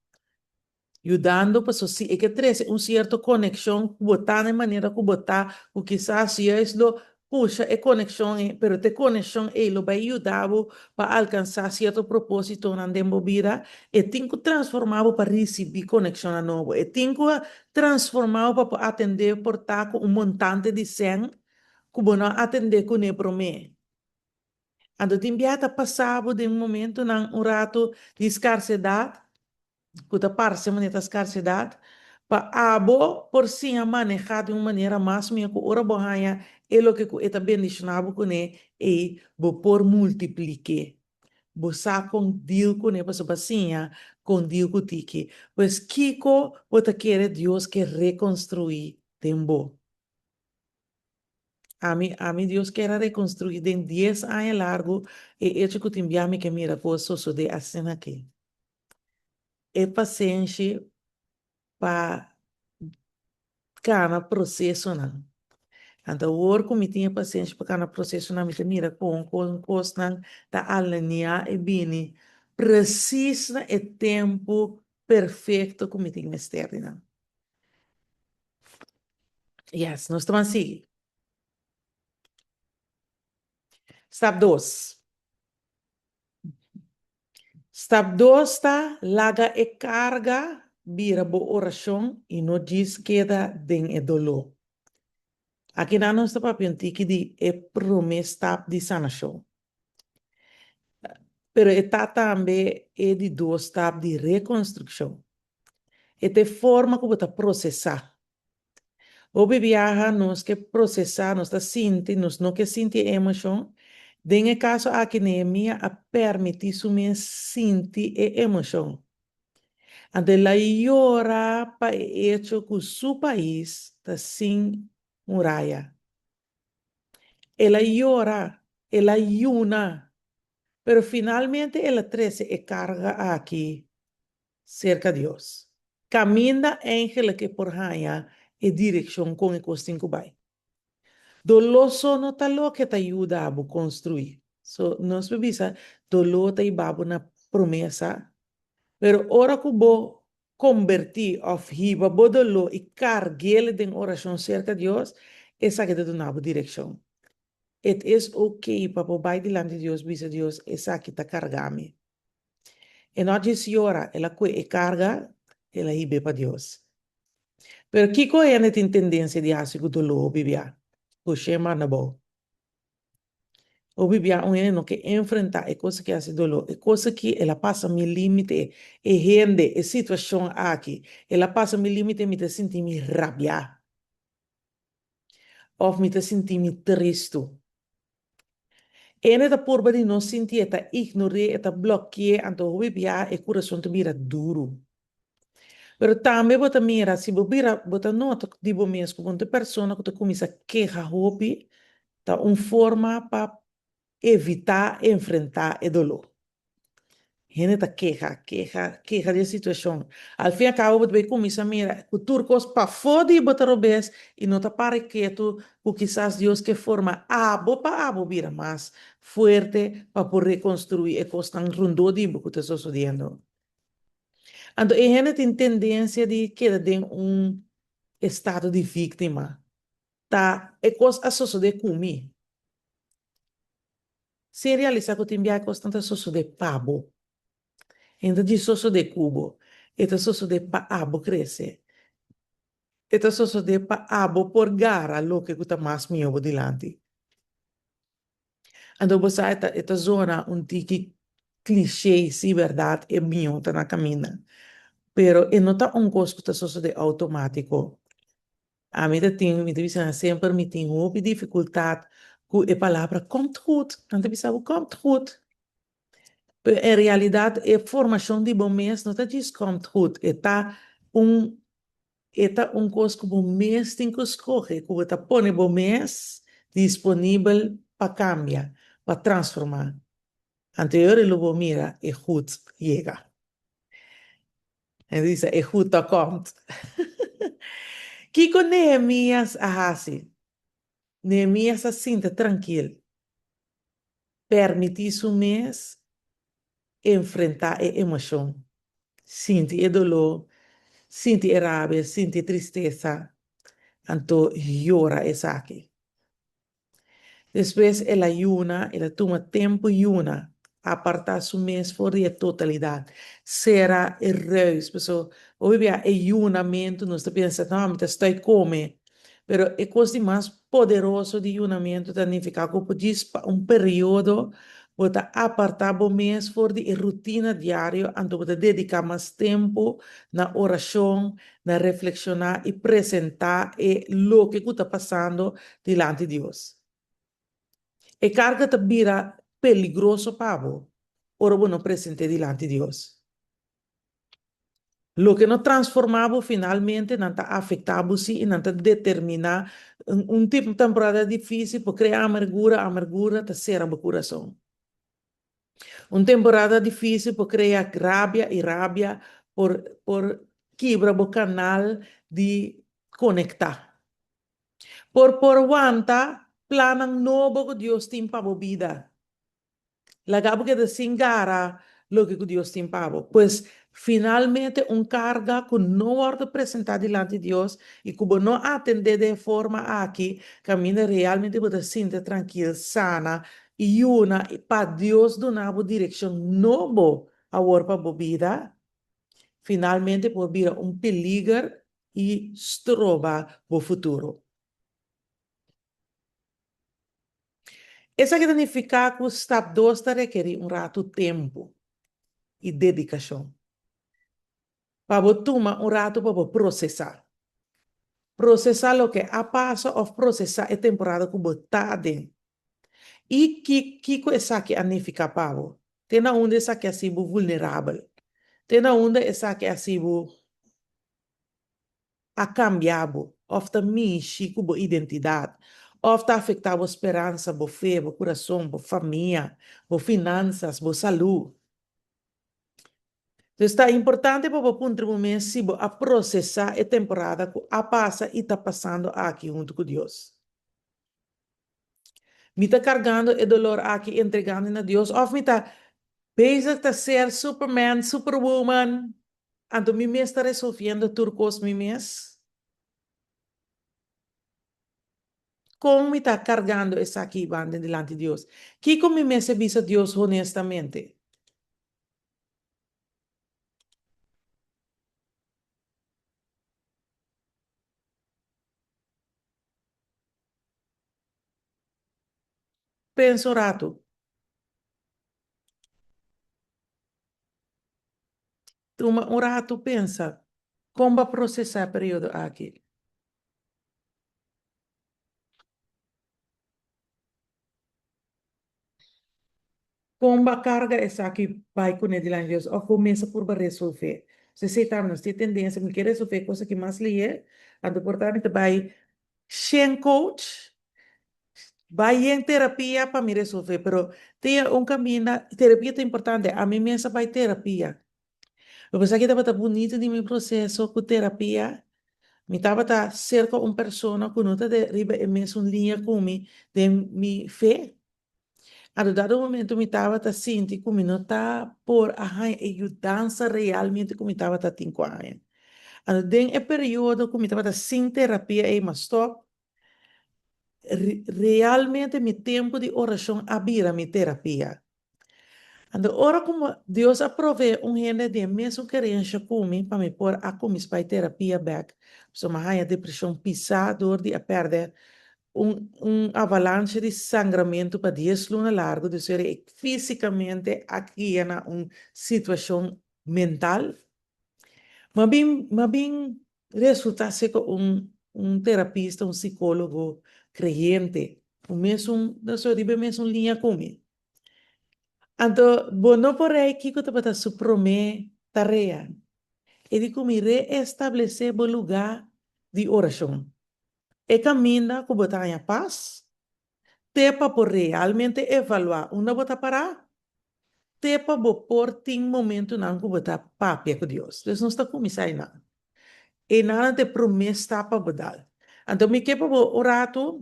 Speaker 2: yudando paso si e ke trese un sierto konekshon ku bo ta na e manera ku bo ta, ku kisas juist lo. pusha e konekshon ei, pero ta e konekshon ei lo bai yuda bo pa alkansá sierto propósitonan den bo bida. E tin ku transformá bo pa risibí konekshonnan nobo. E tin ku transformá bo pa por atendé por ta ku un montante di sèn ku bo no a atendé kuné promé. Anto tin biaha ta pasa bo den momentonan un rato di skarsedat, ku ta parse manera ta skarsedat, pa abo por siña manehá di un manera mas mihó ku ora bo haña e loke ku e ta bendishoná bo kuné ei bo por multiplik'é. Bo sa kon deal kuné pasobra bo a siña kon deal ku tiki. Pues kiko bo ta kere Dios ke rekonstruí den bo? Ami, ami Dios kier a reconstrui den dies aña largu e hecho cu tin bia mi ke mira cu a sosode asina aki. E pasenshi pa cana procesonan. Anto awor cu mi tin e pasenshi pa cana procesonan mi ta mira con con cosnan ta alinea e bini precies na e tempo perfecto cu mi tin mester di nan. Yes, nos ta ban sigui. Stap dos. Stap dos ta laga e karga bira bo orashon i no djis keda den e doló. Akinan nos ta papia un tiki di e promé stap di sanashon. Pero e ta tambe e di dos stap di rekonstrukshon. E ta e forma ku bo ta prosesá. Hopi biaha nos ke prosesá, nos ta sinti, nos no ke sinti e emoshon. Den e kaso aki Nehemia a permití su mes sinti e emoshon. Anto el a yora pa e echo ku su pais ta sin muraya. El a yora, el a yuna, pero finalmente el a trese e karga aki serka Dios. Kaminda eigenlik e por haña e direkshon kon e kos tin ku bai. Doló so no ta loke ta yuda bo konstruí. So, nos por bisa doló ta hiba bo na promesa, pero ora ku bo kombertí òf hiba bo doló i karg'el den orashon serka Dios, esaki ta duna bo direkshon. It is okay pa bo bai dilanti Dios bisa Dios esaki ta karga mi. E no a djis yora, el a kue e karga, el a hib'é pa Dios. Pero kiko hende tin tendensia di hasi ku doló hopi bia? Push'é manda bou. Hopi bia un hende no ke enfrentá e kos ki hasi doló. E kos aki el a pasa mi límite, e hende, e situashon aki, el a pasa mi límite, mi ta sinti mi rabiá. Òf mi ta sinti mi tristu. Ene ta purba di no sinti, e ta ignor'é, e ta blòki'é, anto hopi biaha e kurason ta bira duru. Pero tambe bo ta mira, si bo bira, bo ta nota di bo mes ku bo no ta e persona ku ta kuminsá keha hopi, ta un forma pa evitá enfrentá e doló. Hende ta keha, keha, keha di e situashon. Al fin i al kabo bo ta bay kuminsá mira ku tur kos pafó di bo ta robes i no ta para ketu ku kisas Dios ke forma abo pa abo bira mas fuerte pa por rekonstruí e kosnan rondó di bo ku ta sosodiendo. Anto e hende tin tendensia di keda den un estado di víktima. Ta e kos a sosodé ku mi. Sin realisá ku tin biaha kosnan ta sosodé pa bo. E no ta djis sosodé ku bo, e ta sosodé pa abo krese. E ta sosodé pa abo por gara loke ku ta mas mihó bo dilanti. Anto bo sa e ta e ta zona un tiki cliché, sí bèrdat e mihó ta na kaminda, pero e no ta un kos ku ta sosodé outomátiko. Ami ta tin, mi ta bisa nan semper mi tin hopi dificultad cu e palabra komt goed. Nan ta bisa bo komt goed. Pero en realidad e formacion di bo mes no ta djis komt goed. E ta un, e ta un cos cu bo mes tin cu scoge, cu bo ta pone bo mes disponibel pa cambia, pa transforma. Anterior lo bo mira e goed yega. E bisa, E goed ta komt. Kiko Nehemías a hasi? Nehemías a sinta trankil, permití su mes enfrentá e emoshon, sinti e doló, sinti e rabia, sinti e tristesa, anto yora esaki. Despues el a yuna, el a tuma tempu yuna, apartá su mes for di e totalidat, sera e ruis. Pasobra hopi bia e yunamentu nos ta pensa, no, mi ta stoi kome. Pero e kos di mas poderoso di yunamentu ta nifiká ku bo djis pa un periodo bo ta apartá bo mes for di e rutina diario, anto bo ta dediká mas tempu na orashon, na reflekshoná i presentá e loke ku ta pasando dilanti Dios. E karga ta bira peligroso pa bo ora bo no present'é dilanti Dios. Loke no transformá bo finalmente nan ta afektá bo sí i nan ta determiná un temporada difísil por krea amargura, amargura ta sera bo kurason. Un temporada difísil por krea rabia i rabia por por kibra bo kanal di konektá. Por por wanta plannan nobo ku Dios tin pa bo bida. Laga bo keda sin gara loke ku Dios tin pa bo. Pues, finalmente un karga ku no wòrdu presentá dilanti Dios i ku bo no atendé den e forma aki, kaminda realmente bo ta sinti trankil, sana i yuna pa Dios duna bo direkshon nobo awor pa bo bida, finalmente por bira un peliger i stroba bo futuro. Esaki ta nifiká ku stap dos ta rekerí un ratu tempu i dedikashon pa bo tuma un ratu pa bo prosesá. Prosesá loke a pasa òf prosesá e temporada ku bo ta aden. I kiko esaki a nifiká pa bo? Te na unda esaki a hasi bo vulnerabel? Te na unda esaki a hasi bo a kambia bo òf ta mishi ku bo identidat òf ta afektá bo speransa, bo fe, bo kurason, bo famia, bo finansas, bo salú. Pues ta importante pa bo puntra bo mes si bo a prosesá e temporada ku a pasa i ta pasando aki huntu ku Dios. Mi ta kargando e dolor aki i entregando na Dios òf mi ta bezig ta ser superman, superwoman, Anto mi mes ta resolviendo tur kos mi mes? Kon mi ta kargando esaki banda dilanti Dios? Kiko mi mester bisa Dios honestamente? Pensa un ratu. Tuma un ratu pensa kon bo a prosesá e periodo aki. Kon bo a karga esaki bai kuné dilanti Dios òf bo mes a purba resolvé. So esei tambe nos tin tendensia, mi ke resolvé e kos aki mas lihé, anto por ta mi ta bai shen coach, Bai yen terapia pa mi resolve, pero tin un caminda, terapia ta importante, ami mes a bai terapia. Lo pensá ki tabata bunito di mi proceso cu terapia, mi tabata cerca un persona cu no ta de riba e mesun liña cu mi den mi fe. Anto dado momento mi tabata sinti cu mi no ta por a haña e yudansa realmente cu mi tabata tin cu haña. Anto den e periodo cu mi tabata sin terapia ey, m'a stop Realmente mi tempu di orashon a bira mi terapia. Anto ora ku Dios a provee un hende di e mesun kerensha ku mi pa mi por a kuminsá bai terapia bèk, pasobra mi a haña depreshon pisá dor di a pèrdè un un avalancha di sangramentu pa dies luna largu, dus e físikamente a kia na un situashon mental. Mi a bin mi a bin Resulta ser cu un un terapista, un psicologo creyente, un mesun, no riba e mesun liña cu mi. Anto bo no por rei kico tabata su prome tarea. E di cu mi reestablece bo luga di oracion. E caminda cu bo ta haña pas, te pa por realmente evaluá unda bo ta pará, te pa bo por tin momentunan ku bo ta papia ku Dios. Dus nos ta kuminsá einan. Einan ta e promé stap pa bo dal. Anto mi ke pa bo un ratu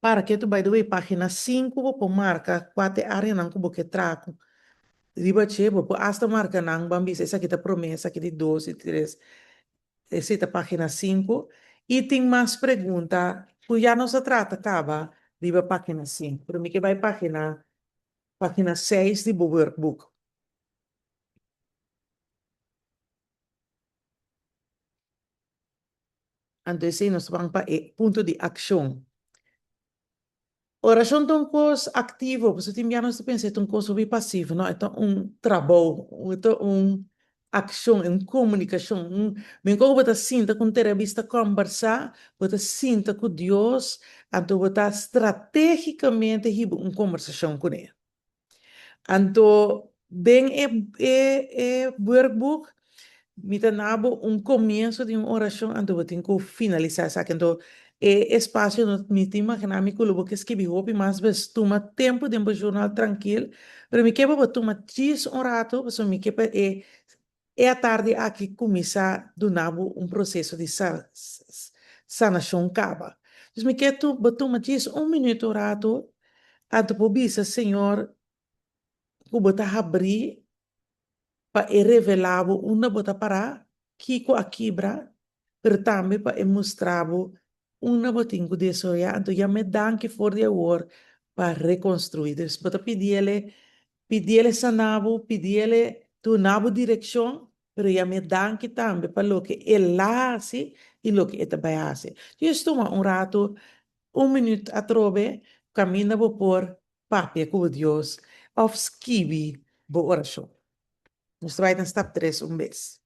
Speaker 2: para ketu, by the way, página sinku bo por marka kua ta e áreanan ku bo ke traha ku riba dje, bo por asta marka nan, bo a bisa esaki ta promé, esaki di dos, di tres. Esei ta página sinku. I tin mas pregunta. Ku ya nos a trata kaba riba página sinku, pero mi ke bai página página seis di bo workbook. Anto esei nos ta ban pa e punto di akshon. Orashon ta un kos aktivo, pasobra tin bia nos ta pensa e ta un kos hopi pasivo. No, e ta un trabou, e ta un akshon, un komunikashon. Un, men kon ku bo ta sinta ku un terapista kòmbersá, bo ta sinta ku Dios, anto bo ta stratégikamente hiba un kombersashon kuné. Anto den e e e workbook mi ta na bo un comienso di un oracion anto bo tin cu finalisa esaki. Anto e espacio no mi ta imagina mi cu lo bo ke skibi hopi mas bes tuma tempo den bo journal trankil pero mi ke pa bo tuma djis un rato pasobra mi ke pa e e atardi aki cuminsa duna bo un proceso di sanacion caba. Dus mi ke bo tuma djis un minuut un rato anto bo bisa Señor ku bo ta habrí pa e revelá bo unda bo ta pará, kiko a kibra, pero tambe pa e mustra bo unda bo tin ku desaroyá. Anto yam'é danki for di awor pa rekonstruí. Dus bo ta pidiel-e, pidiel-e saná bo, pidiel-e duna bo direkshon, pero yam'é danki tambe pa loke el a hasi i loke e ta bai hasi. Djis tuma un ratu, un minüt atrobe, kaminda bo por Papia ku bo Dios òf skibi bo orashon. Nos ta bai na stap tres un bes.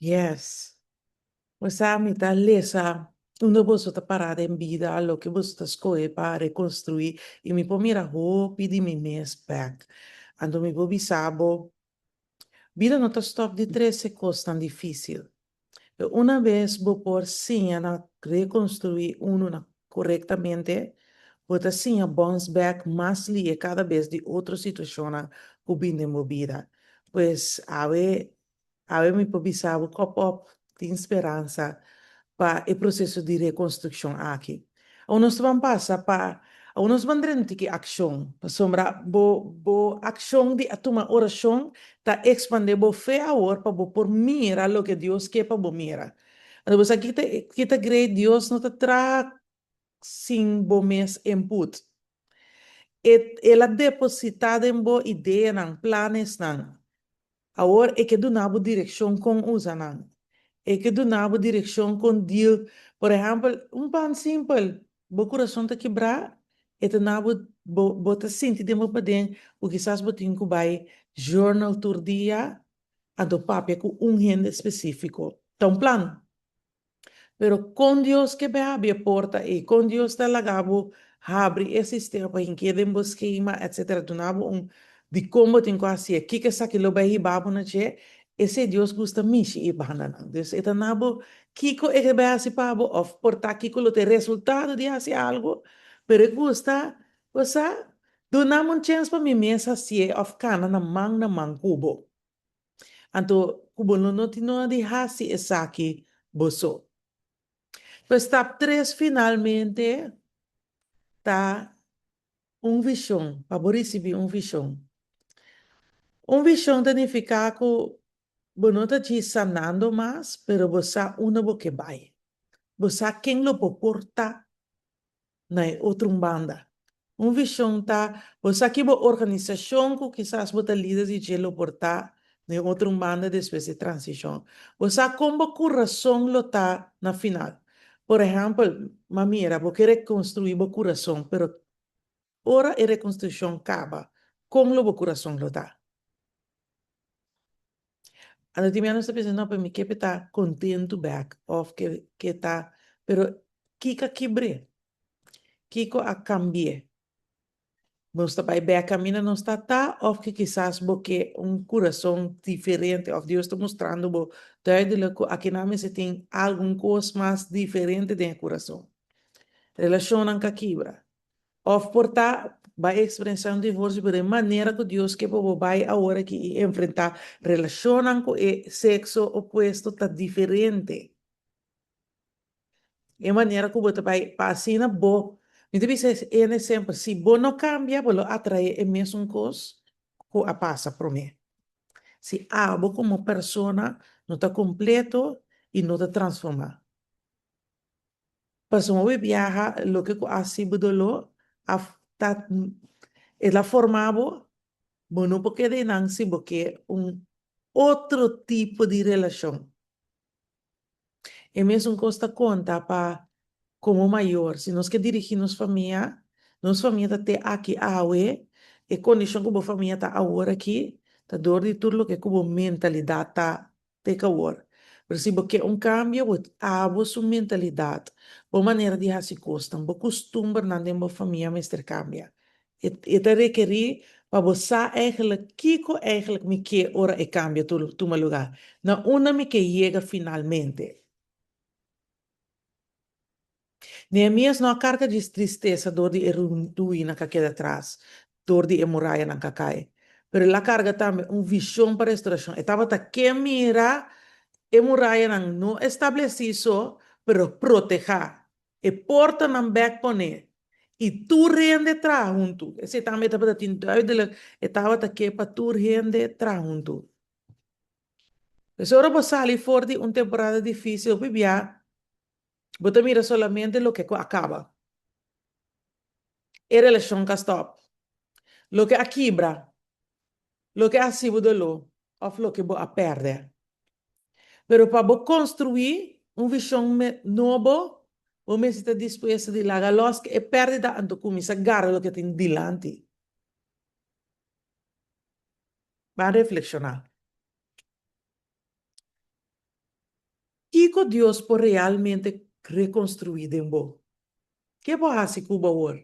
Speaker 2: Yes. Bo sa mi ta lesa unda boso ta pará den bida, loke boso ta skohe pa rekonstruí i mi por mira hopi di mi mes bèk. Anto mi por bisa bo, bida no ta stòp di trese kosnan difísil. Pero una bes bo por siña na rekonstruí unu na korektamente, bo ta siña bòns bèk mas lihe kada bes di otro situashonnan ku bin den bo bida. Pues awe awe mi por bisa bo kòp òp tin speransa pa e proseso di rekonstrukshon aki. Awor nos ta ban pasa pa awor nos ban drenta tiki akshon, pasobra bo bo akshon di a tuma orashon ta ekspandé bo fe awor pa bo por mira loke Dios ke pa bo mira. Anto bo sa ki ta ki ta great Dios no ta traha sin bo mes input. E el a depositá den bo ideanan, planesnan. Awor e ke duna bo direkshon kon usa nan. E ke duna bo direkshon kon deal. Por ehèmpel, un pan simpel, bo kurason ta kibrá, e ta na bo, bo, bo ta sinti den bo paden ku kisas bo tin ku bai journal tur dia, anto papia ku un hende spesífiko. Ta un plan. Pero kon Dios ke bai habri e porta ei? Kon Dios ta laga bo habri e sistema pa hink'é den bo skema, etcetera? Duna bo un dikon bo tin ku hasié, kiko esaki lo bai hiba bo na dje? Esei Dios gusta mishi e bandanan. Dus e ta na bo kiko e ke bai hasi pa bo òf por ta kiko lo ta e resultado di hasi algu, pero e gusta, bo sa, duna mi un chèns pa mi mes hasié òf kana na man na man ku bo. Anto ku bo lo no tin nada di hasi esaki bo so. Pues stap tres finalmente ta. Un vishon, pa bo risibí un vishon. Un vishon ta nifiká ku bo no ta djis sanando mas, pero bo sa unda bo ke bai. Bo sa ken lo bo por ta na e otro un banda. Un vishon ta, bo sa ki bo organisashon ku kisas bo ta lider di dje lo por ta na e otro un banda despues di transishon. Bo sa kon bo kurason lo ta na final. Por ehèmpel, m'a mira, bo ke rekonstruí bo kurason, pero ora e rekonstrukshon kaba, kon lo bo kurason lo ta? Anto tin bia nos ta pensa, no, pero mi ke pa e ta kontentu bèk òf ke ke ta, pero kiko a kibr'é? Kiko a kambi'é? Nos ta bai bèk kaminda nos ta ta òf ke kisas bo ke un kurason diferente òf Dios ta mustrando bo duidelik ku akinan mester tin algun kos mas diferente den e kurason. Relashonnan ka kibra. Òf por ta bai eksperensiá un divorsio pero e manera ku Dios ke pa bo bai awor aki i enfrentá relashonnan ku e sekso opuesto ta diferente. E manera ku bo ta bai pa asina bo, mi ta bisa hende semper, si bo no kambia bo lo atraé e mesun kos ku a pasa promé. Si abo komo persona no ta kompleto i no ta transformá. Pasobra hopi biaha loke ku a hasi bo doló a ta el a forma bo, bo no por keda einan si bo ke un otro tipo di relashon. E mesun kos ta konta pa komo mayor, si nos ke dirigí nos famia, nos famia ta te aki awe, e kondishon ku bo famia ta awor aki ta dor di tur loke ku bo mentalidat ta te ku awor. Pero si bo ke un kambio, bo abo su mentalidat, bo manera di hasi kosnan, bo kustumbernan den bo famia mester kambia. E ta rekerí pa bo sa eigenlijk kiko eigenlijk mi ke ora e kambio tuma lugá. Na unda mi ke yega finalmente? Nehemías no a karga djis tristesa dor di e ruina ku a keda atras, dor di e murayanan ku a kai, pero el a karga tambe un vishon pa restorashon. E tabata ke mira e murayanan no establesí so, pero protehá. E portanan bek pone i tur hende traha huntu. Esei tambe e tabata tin duidelik, e tabata ke pa tur hende traha huntu. Pues ora bo sali for di un temporada difícil hopi bia bo ta mira solamente loke ku a kaba. E relashon ka stòp, loke a kibra, loke a hasi bo doló òf loke bo a pèrdè. Pero pa bo konstruí un vishon nobo, bo mester ta dispuesto di laga lòs ku e pèrdida anto kuminsá gara loke tin dilanti. Ban reflekshoná. Kiko Dios por realmente rekonstruí den bo? Ke bo hasi ku bo awor?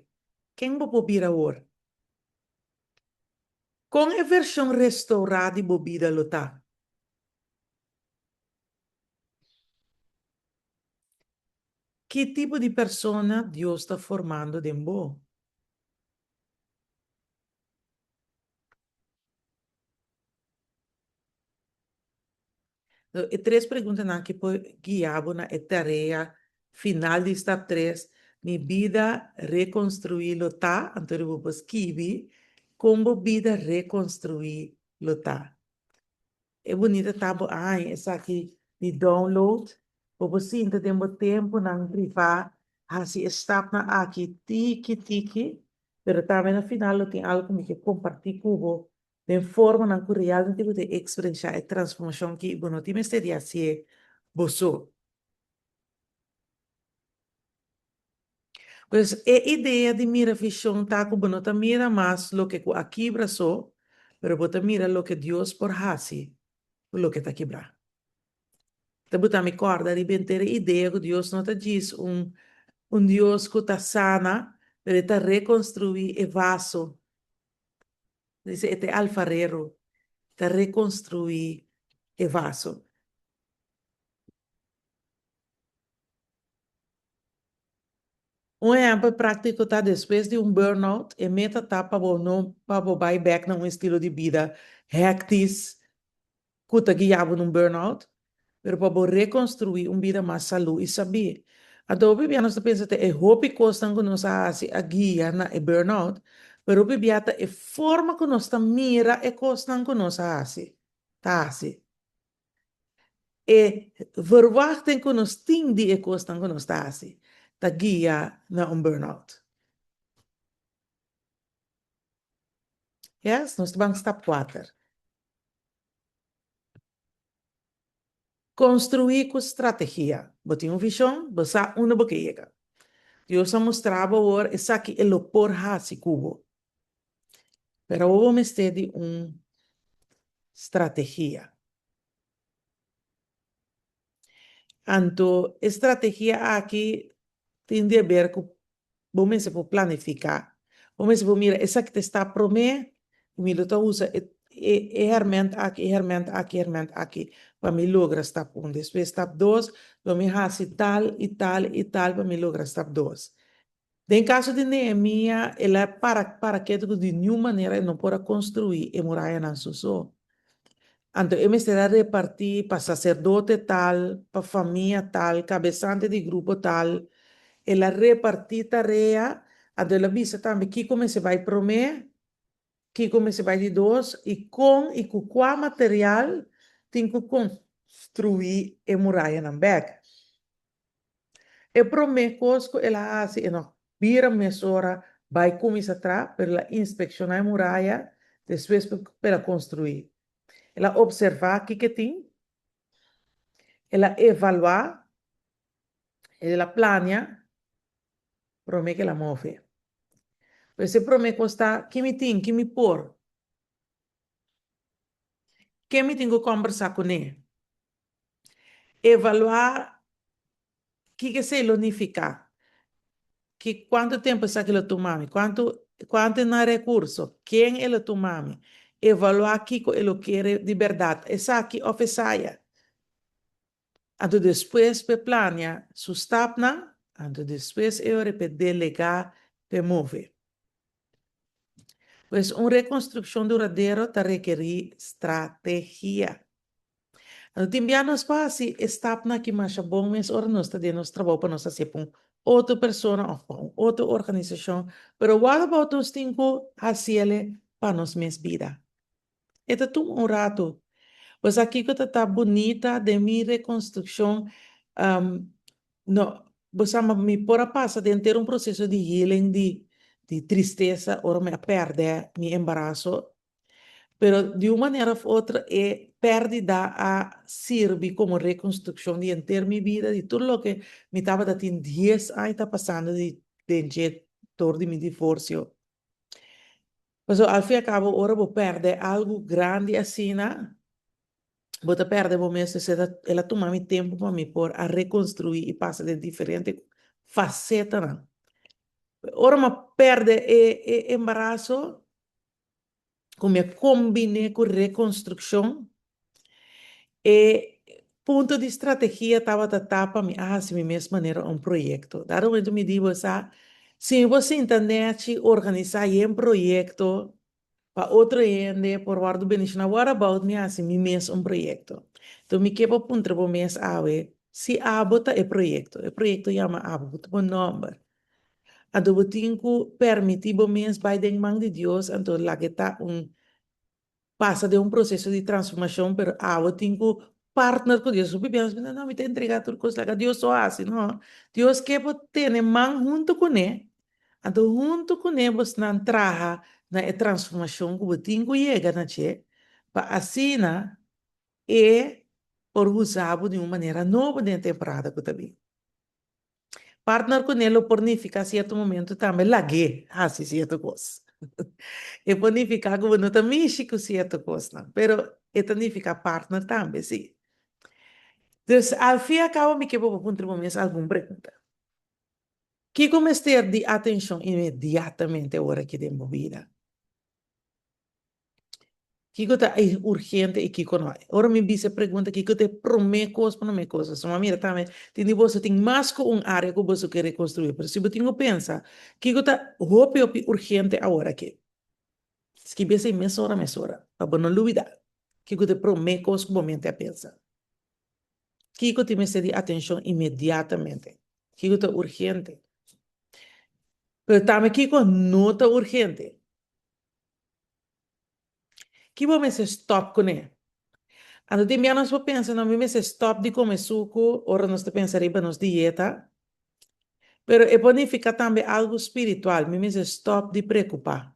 Speaker 2: Ken bo por bira awor? Kon e vershon restourá di bo bida lo ta? Ki tipo di persona Dios ta formando den bo? E tres preguntanan aki por guia bo na e tarea final di stap tres, Mi bida rekonstruí lo ta? Anto bo por skibi kon bo bida rekonstruí lo ta. E bunita ta bo a haña esaki di download, bo por sinta den bo tempunan privá hasi e stapnan aki tiki tiki, pero tambe na final lo tin algu ku mi ke kompartí ku bo den formanan ku realmente bo ta eksperenshá e transformashon ki bo no tin mester di hasié bo so. Pues e idea di mira vishon ta ku bo no ta mira mas loke ku a kibra so, pero bo ta mira loke Dios por hasi ku loke ta kibrá. Ta buta mi kòrda riba henter e idea ku Dios no ta djis un un Dios ku ta sana, pero e ta rekonstruí e vaso. Dice e ta e alfarero, ta rekonstruí e vaso. Un ehèmpel práktiko ta despues di un burnout, e meta ta pa bo no pa bo bai bèk na un estilo di bida hèktis ku ta guia bo na un burnout, pero pa bo rekonstruí un bida mas salú i sabí. Anto hopi bia nos ta pensa ta e hopi kosnan ku nos a hasi a guia na e burnout, pero hopi bia ta e forma ku nos ta mira e kosnan ku nos a hasi, ta hasi. E verwachting ku nos tin di e kosnan ku nos ta hasi ta guia na un burnout. Yes, nos ta ban stap kuater. Konstruí ku strategia. Bo tin un vishon, bo sa unda bo ke yega. Dios a mustra bo awor esaki e lo por hasi ku bo. Pero awor bo mester di un strategia. Anto e strategia aki tin di haber ku bo mester por planifiká. Bo mester por mira esaki ta sta promé, mi lo ta usa e e hèrmènt aki, e hèrmènt aki, e hèrmènt aki pa mi logra stap un. Despues stap dos, lo mi hasi tal i tal i tal pa mi logra stap dos. Den kaso di Nehemia, el a para para ketu ku di niun manera e no por a konstruí e murayanan su so. Anto e mester a repartí pa saserdote tal, pa famia tal, kabesante di grupo tal. El a repartí tarea, anto el a bisa tambe kiko mester bai promé, kiko mester bai di dos, i kon i ku kua material tin ku konstruí e murayanan bèk. E promé kos ku el a hasi, e no bira mesora bai kuminsá traha, pero el a inspekshoná e muraya despues ku el a konstruí. El a opservá kiko e tin, el a evaluá, el a plania promé ku el a move. Pues e promé kos ta, ki mi tin, ki mi por? Ken mi tin ku kòmbersá kuné? Evaluá kiko esei lo nifiká, ki kuantu tempu esaki lo tuma mi, kuantu kuantu na rekurso, ken e lo tuma mi, evaluá kiko e lo kere di bèrdat, esaki òf esaya. Anto despues p'e plania su stapnan, anto despues e ora p'e delegá p'e move. Pues un rekonstrukshon duradero ta rekerí strategia. Anto tin bia nos por hasi e stapnan aki masha bon mes ora nos ta den nos trabou pa nos hasié pa un otro persona òf pa un otro organisashon, pero what about nos tin ku hasiel pa nos mes bida? E ta tuma un ratu. Bo sa kiko ta ta bunita den mi rekonstrukshon? No, bo sa mi por a pasa den henter un proseso di healing di di tristesa ora mi a pèrdè mi embaraso. Pero di un manera of otro e pèrdida a sirbi komo rekonstrukshon di henter mi bida, di tur loke mi tabata tin dies aña ta pasando di den dje dor di mi divorsio. Pasobra al fin y al cabo ora bo pèrdè algu grandi asina, bo ta pèrdè bo mes. Entonces el a tuma mi tempu pa mi por a rekonstruí i pasa den diferente fasetanan. Ora mi a pèrdè e e embaraso, ku mi a kombiné ku rekonstrukshon, e punto di strategia tabata ta pa mi a hasi mi mes manera un proyekto. Dado momento mi di bo sa, si mi por sinta nèchi organisá yen proyekto pa otro hende por wòrdu bendishoná, what about mi hasi mi mes un proyekto? Enton mi ke pa puntra bo mes awe, si abo ta e proyekto, e proyekto yama abo, bo ta bo nòmber, anto bo tin ku permití bo mes bai den man di Dios, anto laga e ta un pasa den un proseso di transformashon, pero abo tin ku partner ku Dios. Hopi biaha nos pensa, no, mi ta entregá tur kos, laga Dios so hasi. No, Dios ke bo tene man huntu kuné, anto huntu kuné bosnan traha na e transformashon ku bo tin ku yega na dje, pa asina e por usa bo di un manera nobo den e temporada ku ta bin. Partner kuné lo por nifiká sierto momento tambe lag'é hasi sierto kos. E por nifiká ku bo no ta mishi ku sierto kosnan, pero e ta nifiká partner tambe, sí. Dus al fin al kabo mi ke pa bo puntra bo mes algun pregunta. Kiko mester di atenshon inmediatamente ora aki den bo bida? Kiko ta e urgente i kiko no? Ora mi bisa e pregunta kiko ta e promé kos, promé kos. Pasobra mi a mira tambe tin di boso tin mas ku un área ku boso ke rekonstruí. Pero si bo tin ku pensa kiko ta hopi hopi urgente awor aki, skibi esei mesora mesora pa bo no lubidá kiko ta e promé kos ku bo mente a pensa. Kiko tin mester di atenshon inmediatamente? Kiko ta urgente? Pero tambe kiko no ta urgente? Ki bo mester stòp kuné? Anto tin bia nos por pensa, no, mi mester stòp di kome suku ora nos ta pensa riba nos dieta. Pero e por nifiká tambe algu spiritual, mi mester stòp di preokupá.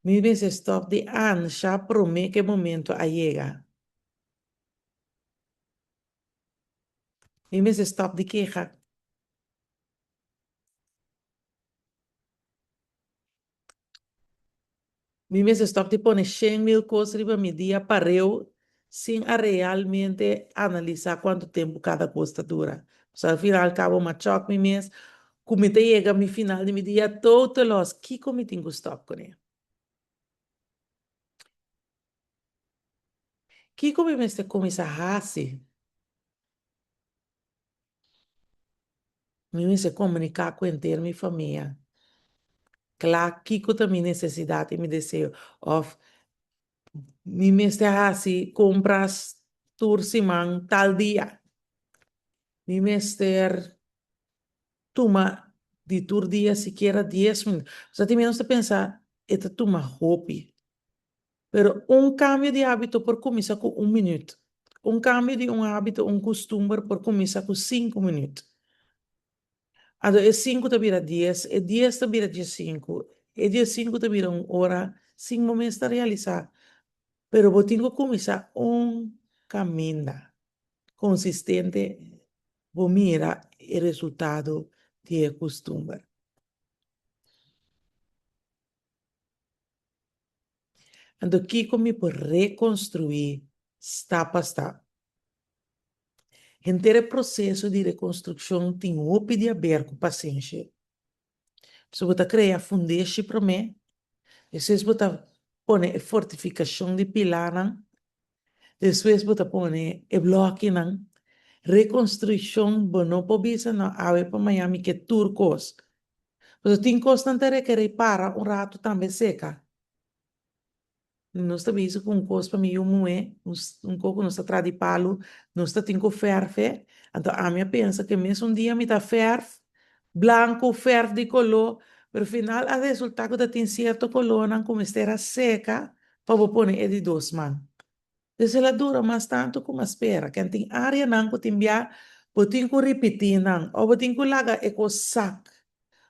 Speaker 2: Mi mester stòp di ansha promé ku e momento a yega. Mi mester stòp di keha. Mi mester stòp di pone 100.000 kos riba mi dia pareu sin a realmente analisá kuantu tempu kada kos ta dura. Pasobra al final kabo m'a chòk mi mes ku mi ta yega mi final di mi dia total lost. Kiko mi tin ku stòp kuné? Kiko mi mester kuminsá hasi? Mi mester komuniká ku henter mi famia kla kiko ta mi nesesidat i mi deseo òf mi mester hasi kompras tur siman tal dia. Mi mester tuma di tur dia sikiera dies minüt. Osea tin nos ta pensa e ta tuma hopi. Pero un kambio di hábito por kuminsá ku un minüt. Un kambio di un hábito, un kustumber por kuminsá ku sinku minüt. Anto e sinku ta bira dies, e dies ta bira diesinku, e diesinku ta bira un ora sin bo mes ta realisá. Pero bo tin ku kuminsá un kaminda konsistente bo mira e resultado di e kustumber. Anto kiko mi por rekonstruí stap pa stap? Henter e proseso di rekonstrukshon tin hopi di aber ku pasenshi. Pasobra bo ta krea fundeshi promé, despues bo ta pone e fortifikashon di pilánan, despues bo ta pone e blòkinan. Rekonstrukshon bo no por bisa no awe pa maña mi ke tur kos. Pasobra tin kosnan ta rekerí para un ratu tambe seka. Nos ta bisa ku un kos pa mi yu muhé, un kos ku nos ta traha di palu, nos ta tin ku fèrf e. Anto ami a pensa ku e mesun dia mi ta fèrf blanku, fèrf di koló, pero final a resultá ku ta tin sierto kolónan ku mester a seka pa bo pone e di dos man. Pues el a dura mas tantu ku mi a spera. Ken tin áreanan ku tin bia bo tin ku ripití nan òf bo tin ku laga e kos sak.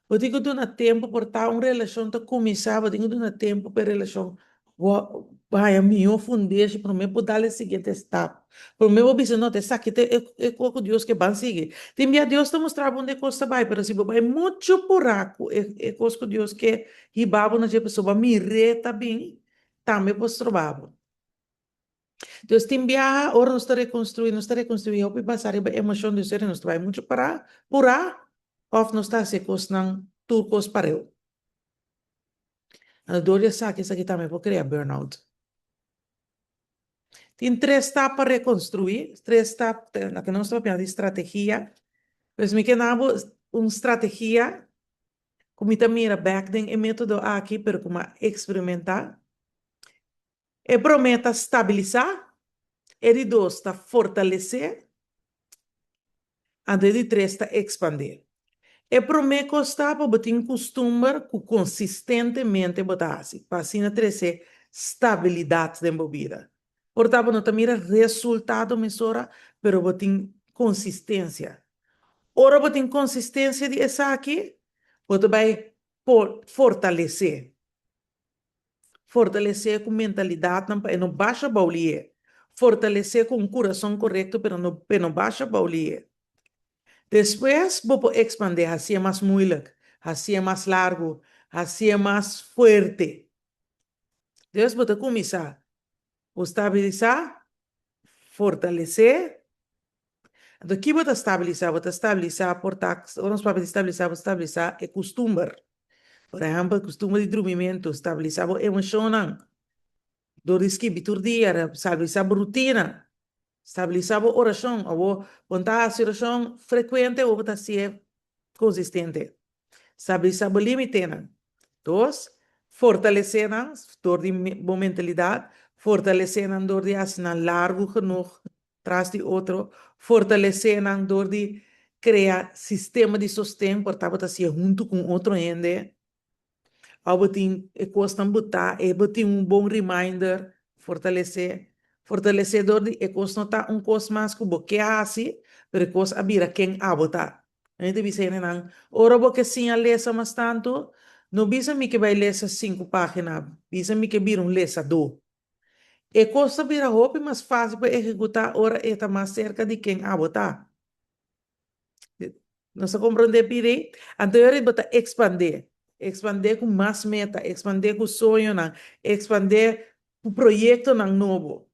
Speaker 2: Bo tin ku duna tempu por ta un relashon ta kuminsá, bo tin ku duna tempu pa e relashon bo haña mihó fundeshi promé bo dal e siguiente stap. Promé bo bisa no, ta esaki ta e kos ku Dios ke ban sigui. Tin bia Dios ta mustra bo unda e kos ta bai, pero si bo bai muchu purá ku e kos ku Dios ke hiba bo na dje pasobra bo a mir'é ta bin, tambe por stroba bo. Dus tin biaha ora nos ta rekonstruí, nos ta rekonstruí hopi basá riba emoshon di ustedes, nos ta bai muchu pará, purá, òf nos ta hasi e kosnan tur kos pareu. Anto dor di esaki, esaki tambe por krea burnout. Tin tres stap pa rekonstruí, tres stap, loke nos ta papia di strategia. Pues mi ke na bo un strategia ku mi ta mira bèk den e método aki, pero ku mi a eksperimentá. E promé ta stabilisá, e di dos ta fortalesé, anto e di tres ta ekspandé. E promé kos ta pa bo tin kustumber ku konsistentemente bo ta hasi, pa asina trese stabilidat den bo bida. Por ta bo no ta mira resultado mesora, pero bo tin konsistensia. Ora bo tin konsistensia di esaki, bo ta bai por fortalesé. Fortalesé ku mentalidatnan pa e no basha bou lié. Fortalesé ku un kurason korekto pero no p'e no basha bou lié. Despues bo por ekspandé, hasié mas muilik, hasié mas largu, hasié mas fuerte. Despues bo ta kuminsá, bo stabilisá, fortalesé. Anto ki bo ta stabilisá? Bo ta stabilisá por ta, ora nos papia di stabilisá, bo ta stabilisá e kustumber. Por ehèmpel, kustumber di drumimentu, stabilisá bo emoshonnan dor di skibi tur dia, stabilisá bo rutina, stabilisá bo orashon. Awor, bo no ta hasi orashon frekuente, awor bo ta hasié konsistente. Stabilisá bo límitenan. Dos, fortalesé nan dor di bo mentalidat, fortalesé nan dor di hasi nan largu genoeg tras di otro. Fortalesé nan dor di krea sistema di sosten por tabata hasié huntu ku un otro hende. Òf bo tin e kosnan botá, e bo tin un bon reminder, fortalesé. Fortalesé dor di e kos no ta un kos mas ku bo ke hasi, pero e kos a bira ken abo ta. Mi ta bisa hendenan, ora bo ke siña lesa mas tantu, no bisa mi ke bai lesa sinku página, bisa mi ke bira un lesadó. E kos ta bira hopi mas fásil pa ehekutá ora e ta mas serka di ken abo ta. Nos ta komprondé p'idei? Anto e ora bo ta ekspandé. Ekspandé ku mas meta, ekspandé ku soñonan, ekspandé ku proyektonan nobo.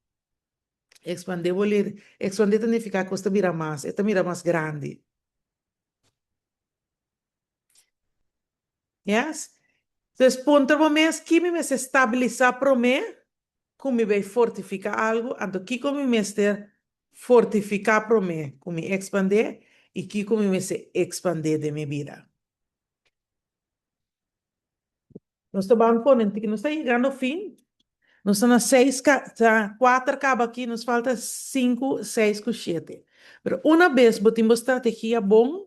Speaker 2: Ekspandé bo lir, ekspandé ta nifiká kos ta bira mas, e ta mira mas grandi. Yes? Entonces puntra bo mes, ki mi mester stabilisá promé ku mi bai fortifiká algu? Anto kiko mi mester fortifiká promé ku mi ekspandé i kiko mi mester ekspandé den mi bida? Nos ta ban pone un tiki, nos ta yegando fin. Nos ta na seis ka, ta kuater kaba aki, nos falta sinku, seis ku shete. Pero una bes bo tin bo strategia bon,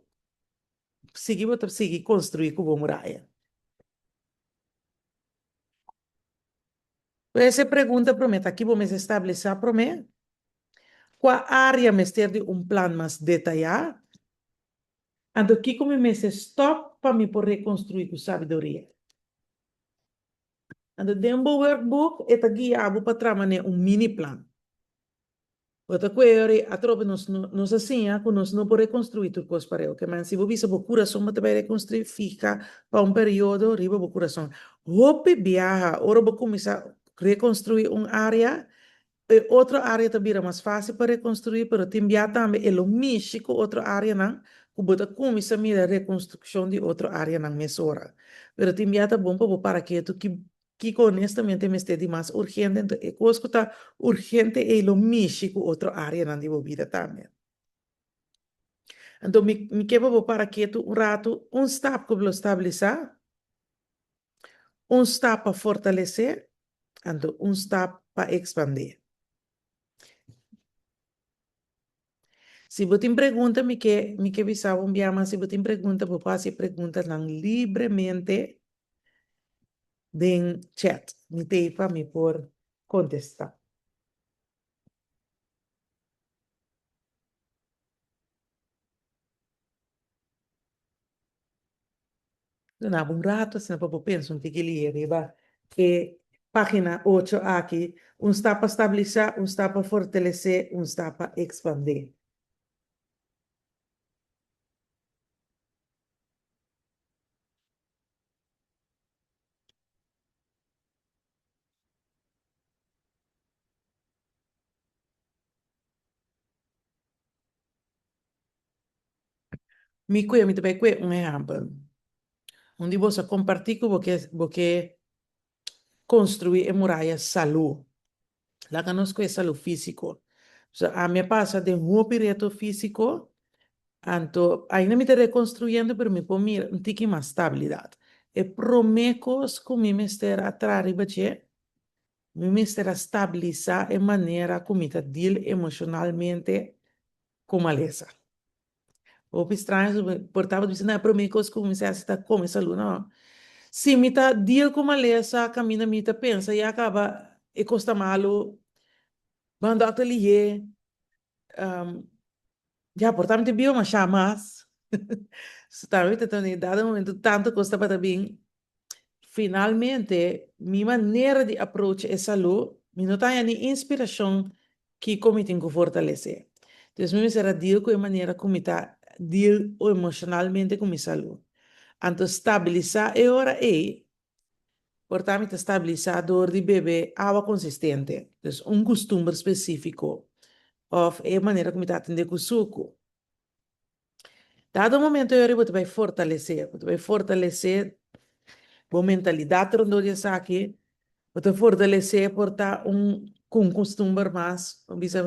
Speaker 2: sigui bo ta sigui konstruí ku bo muraya. Pues e pregunta promé ta ki bo mester establesá promé? Kua área mester di un plan mas detayá? Anto kiko mi mester stòp pa mi por rekonstruí ku sabiduria? Anto den bo workbook e ta guia bo pa traha manera un mini plan. Bo ta kue ora i atrobe nos no nos a siña ku nos no por rekonstruí tur kos pareu. Ke men si bo bisa bo kurason bo ta bai rekonstruí fija pa un periodo riba bo kurason. Hopi biaha ora bo kuminsá rekonstruí un área E otro área ta bira mas fásil pa rekonstruí, pero tin bia tambe e lo mishi ku otro áreanan ku bo ta kuminsá mira rekonstrukshon di otro áreanan mesora. Pero tin bia ta bon pa bo para ketu ki kiko honestamente mester di mas urgente, enton e kos ku ta urgente ei lo mishi ku otro áreanan di bo bida tambe. Anto mi mi ke pa bo para ketu un ratu, un stap ku bo lo stabilisá. Un stap pa fortalesé, anto un stap pa ekspandé. Si bo tin pregunta, mi ke mi ke bisa bo un bia mas, si bo tin pregunta bo por hasi e preguntanan libremente den chat. Mi t'ei pa mi por kontestá. Duna bo un rato asina pa bo pensa un tiki lihe riba e pagina ocho aki, un stap pa stabilisá, un stap pa fortalesé, un stap pa ekspandé. Mi kue, mi ta bai kue un ehèmpel. Un di boso a kompartí ku bo ke bo ke konstruí e muraya salú. Laga nos kue salú físiko. So ami a pasa den hopi reto físiko, anto ainda mi ta rekonstruyendo pero mi por mira un tiki mas stabilidat. E promé kos ku mi mester a traha riba dje, mi mester a stabilisá e manera ku mi ta deal emoshonalmente ku malesa. Hopi straño su por tabata bisa na e prome kos ku mi hasi ta kome salú no. Si mi ta deal ku malesa kaminda mi ta pensa ya kaba e kos ta malu ban dòkter lihé ya por ta mi ta biba masha mas so tambe mi ta tene dado momento tantu kos tabata bin Finalmente, mi manera di aprocha e salú, mi no ta haña ni inspirashon kiko mi tin ku fortalesé. Dus mi mester a deal ku e manera ku mi ta deal emoshonalmente ku mi salú. Anto stabilisá e ora ei, por ta mi ta stabilisá dor di bebe awa konsistente, dus un kustumber spesífiko, òf e manera ku mi ta atendé ku suku. Dado momento yori bo ta bai fortalesé, bo ta bai fortalesé bo mentalidat rondó di esaki, bo ta fortalesé por ta un ku un kustumber mas, bo bisa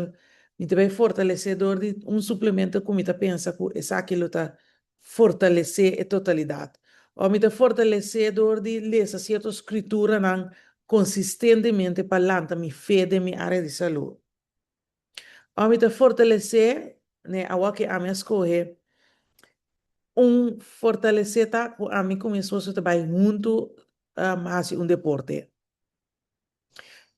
Speaker 2: mi ta bai fortalesé dor di un suplemento ku mi ta pensa ku esaki lo ta fortalesé e totalidat, òf mi ta fortalesé dor di lesa sierto skrituranan konsistentemente pa lanta mi fe den mi área di salú. Òf mi ta fortalesé. ne awor ke ami a skohe un fortalesé ta ku ami ku mi esposo ta bai huntu hasi un deporte.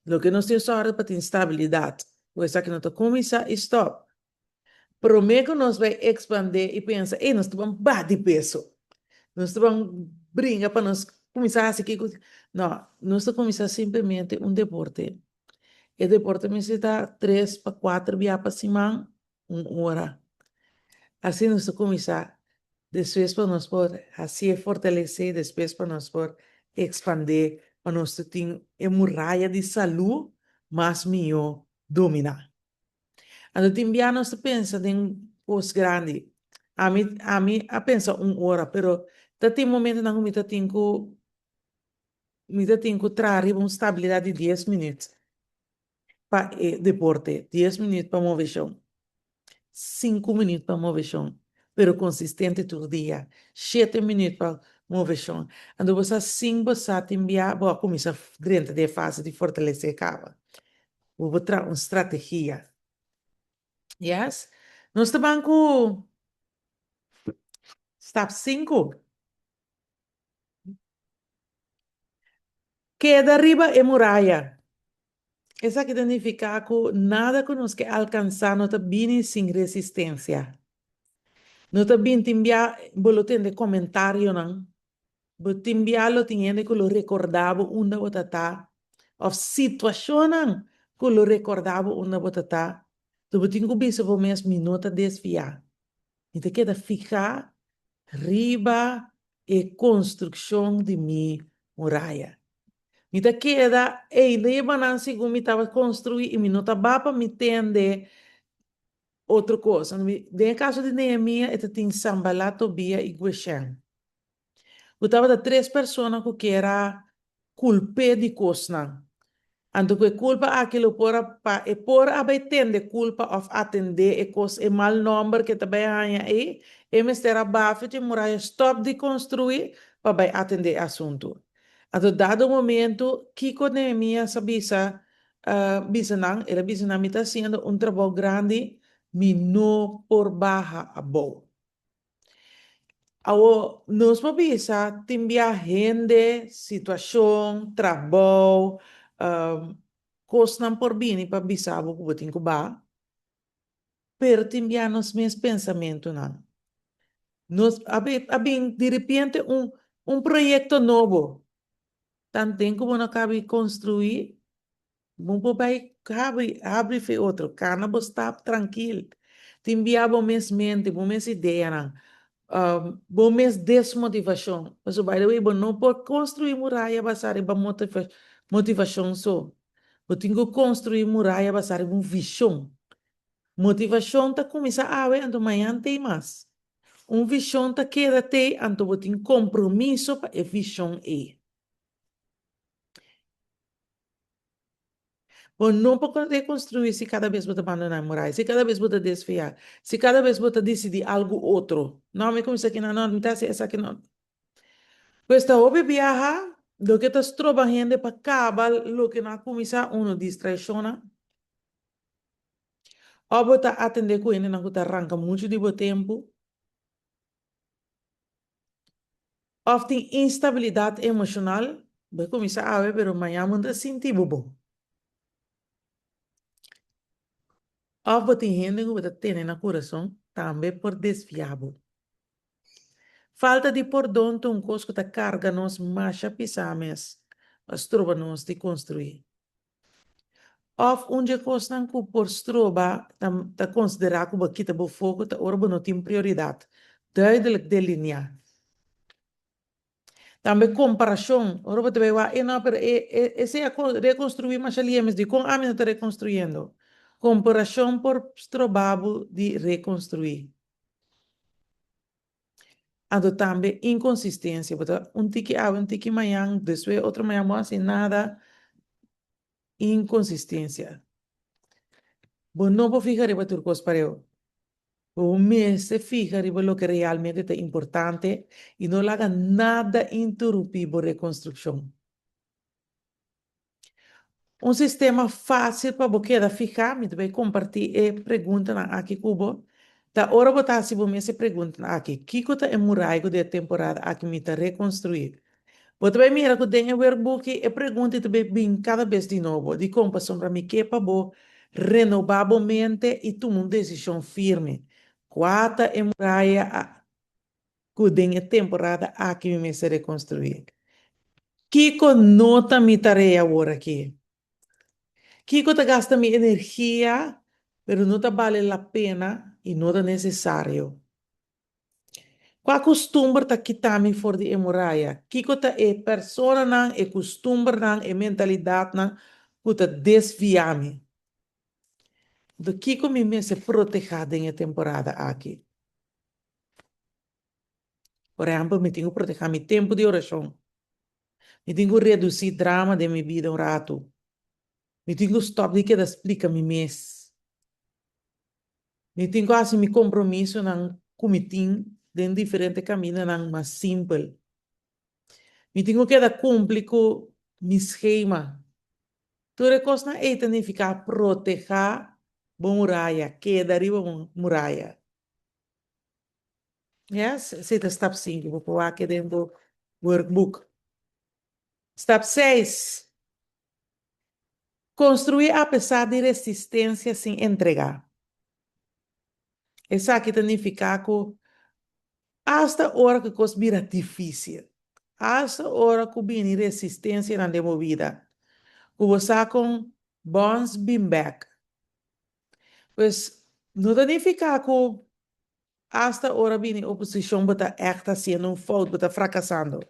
Speaker 2: Loke nos tin sòru pa tin stabilidat, ku esaki no ta kuminsá i stòp. Promé ku nos bai ekspandé i pensa, ey, nos ta ban baha di peso, nos ta ban bringa pa nos kuminsá hasi kiko. No, nos ta kuminsá simplemente un deporte. E deporte mester ta tres pa kuater bia pa siman, un ora. Asina nos ta kuminsá, despues pa nos por hasié fortalesé, despues pa nos por ekspandé, pa nos ta tin e muraya di salú mas mihó dominá. Anto tin bia nos ta pensa den kos grandi. Ami ami a pensa un ora, pero ta tin momentonan ku mi ta tin ku mi ta tin ku traha riba un stabilidat di dies minüt pa e deporte, dies minüt pa moveshon, sinku minüt pa moveshon, pero konsistente tur dia, shete minüt pa moveshon. Anto bo sa sin bo sa tin bia bo a kuminsá drenta den e fase di fortalesé kaba. Bo por traha un strategia. Yes. Nos ta ban ku stap sinku. Keda riba e muraya. Esaki ta nifiká ku nada ku nos ke alkansá no ta bini sin resistensia. No ta bin tin bia bo lo tende komentarionan, bo tin bia lo tin hende ku lo rekordá bo unda bo ta ta òf situashonnan ku lo rekordá bo unda bo ta ta. Enton bo tin ku bisa bo mes, mi no ta desviá. Mi ta keda fihá riba e konstrukshon di mi muraya. Mi ta keda ei riba nan segun mi tabata konstruí i mi no ta ba pa mi tende otro kos. Den e kaso di Nehemia e ta tin Sanbalat, Tobia i Gueshen. Ku tabata tres persona ku kier a kulp'é di kosnan. Anto ku e kulpa aki lo por a pa e por a bai tende kulpa òf atendé e kos e mal nòmber ku e ta bai haña ei, e mester a bafe dje muraya stòp di konstruí pa bai atendé e asuntu. Anto dado momentu kiko Nehemias a bisa bisa nan? El a bisa nan, Mi ta hasiendo un trabou grandi, mi no por baha abou. Awor, nos por bisa tin bia hende, situashon, trabou, kosnan por bini pa bisa bo ku bo tin ku ba, pero tin bia nos mes pensamentunan. Nos a a bin diripiente un un proyekto nobo, tanten ku bo no kabi konstruí, Bo por bai habri, habri fe otro, kana bo stap trankil. Tin bia bo mes mente, bo mes ideanan, bo mes desmotivashon. Pasobra by the way bo no por konstruí muraya basá riba motivashon so. Bo tin ku konstruí muraya basá riba un vishon. Motivashon ta kuminsá awe anto mañan t'ei mas. Un vishon ta keda t'ei anto bo tin kompromiso pa e vishon ei. Bo no por rekonstruí si kada bes bo ta bandoná e muraya, si kada bes bo ta desviá, si kada bes bo ta disidí algu otro. No, mi kuminsá aki nan, no, mi ta hasi esaki, no. Pues ta hopi biaha loke ta stroba hende pa kaba loke nan a kuminsá, uno, distraishonnan, òf bo ta atendé ku hendenan ku ta ranka muchu di bo tempu. Òf tin instabilidat emoshonal, bo a kuminsá awe pero mañan bo no ta sinti bo bon. Òf bo tin hende ku bo ta tene na kurason tambe por desviá bo. Falta di pordon ta un kos ku ta karga nos masha pisá mes pa stroba nos di konstruí. Òf un dje kosnan ku por stroba ta ta konsiderá ku bo a kita bo foko ta ora bo no tin prioridat duidelik delineá. Tambe komparashon, ora bo ta bai wak, e no, pero e e esei a rekonstruí masha lie mes, dikon ami no ta rekonstruyendo? Komparashon por stroba bo di rekonstruí. Anto tambe inconsistencia, bo ta un tiki awe, un tiki mañan, despues otro mañan bo no haci nada, inconsistencia. Bo no por fija riba tur cos pareu. Bo mester fija riba loke realmente ta importante y no laga nada interumpi bo reconstruccion. Un sistema fácil pa bo keda fijá, mi ta bai comparti e preguntanan aki cu bo. Ta ora bo ta hasi bo mes e preguntanan aki, Kiko ta e muraya ku den e temporada aki mi ta rekonstruí? Bo ta bai mira ku den e werkboek'i e pregunta ta bai bin kada bes di nobo. Dikon? Pasobra mi ke pa bo renobá bo mente i tuma un desishon firme. Kua ta e muraya ku den e temporada aki mi mester rekonstruí? Kiko no ta mi tarea awor aki? Kiko ta gasta mi energia pero no ta bale la pena i no ta nesesario? Kua kustumber ta kita mi for di e muraya? Kiko ta e personanan, e kustumbernan, e mentalidatnan ku ta desviá mi? Anto kiko mi mester protehá den e temporada aki? Por ehèmpel, mi tin ku protehá mi tempu di orashon. Mi tin ku redusí drama den mi bida un ratu. Mi tin ku stòp di keda splika mi mes. Mi tin ku hasi mi kompromisonan ku mi tin den diferente kamindanan mas simpel. Mi tin ku keda kumpli ku mi skema. Tur e kosnan ei ta nifiká protehá bo muraya, keda riba bo muraya. Yes, esei ta stap sinku, bo por wak den bo workbook. Stap seis, Construí apesar di resistencia sin entregá. Esaki ta nifiká ku asta ora ku kos bira difísil, asta ora ku bini resistencianan den bo bida, ku bo sa kon bòns bin bèk. Pues, no ta nifiká ku Asta ora bini oposishon bo ta ègt hasiendo un fout, bo ta frakasando.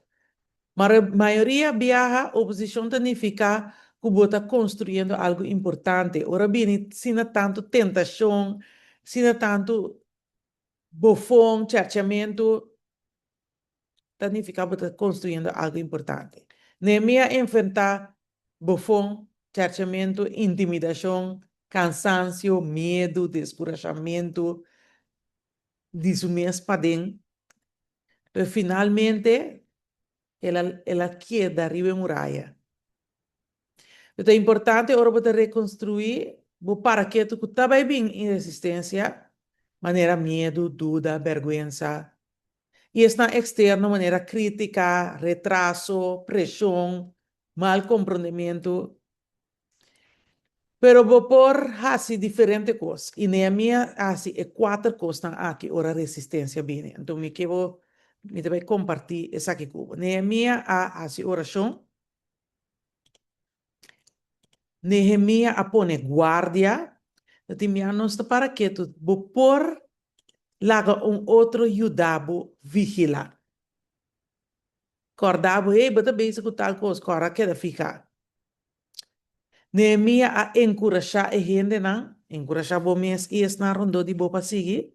Speaker 2: Mar mayoria biaha oposishon ta nifiká ku bo ta konstruyendo algu importante. Ora bini asina tantu tentashon, asina tantu bofon, chèrchamentu, ta nifiká bo ta konstruyendo algu importante. Nehemia a enfrentá bofon, chèrchamentu, intimidashon, kansansio, miedu, deskurashamentu di su mes paden, pero finalmente el a el a keda riba e muraya. Lo ta importante ora bo ta rekonstruí, bo para ketu ku ta bai bin e resistensia, manera miedu, duda, bèrgwensa, i esnan eksterno manera krítika, retraso, preshon, mal komprondementu. Pero bo por hasi diferente kos, i Nehemia a hasi e kuater kosnan aki ora resistensia bini. Anto mi ke bo, mi ta bai kompartí esaki ku bo. Nehemia a hasi orashon. Nehemia a pone guardia. Ta tin bia nos ta para ketu, bo por laga un otro yuda bo vigilá. Kòrda bo, hey, bo ta bezig ku tal kos, kòrda keda fihá. Nehemia a enkurashá e hendenan, enkurashá bo mes i esnan rondó di bo pa sigui.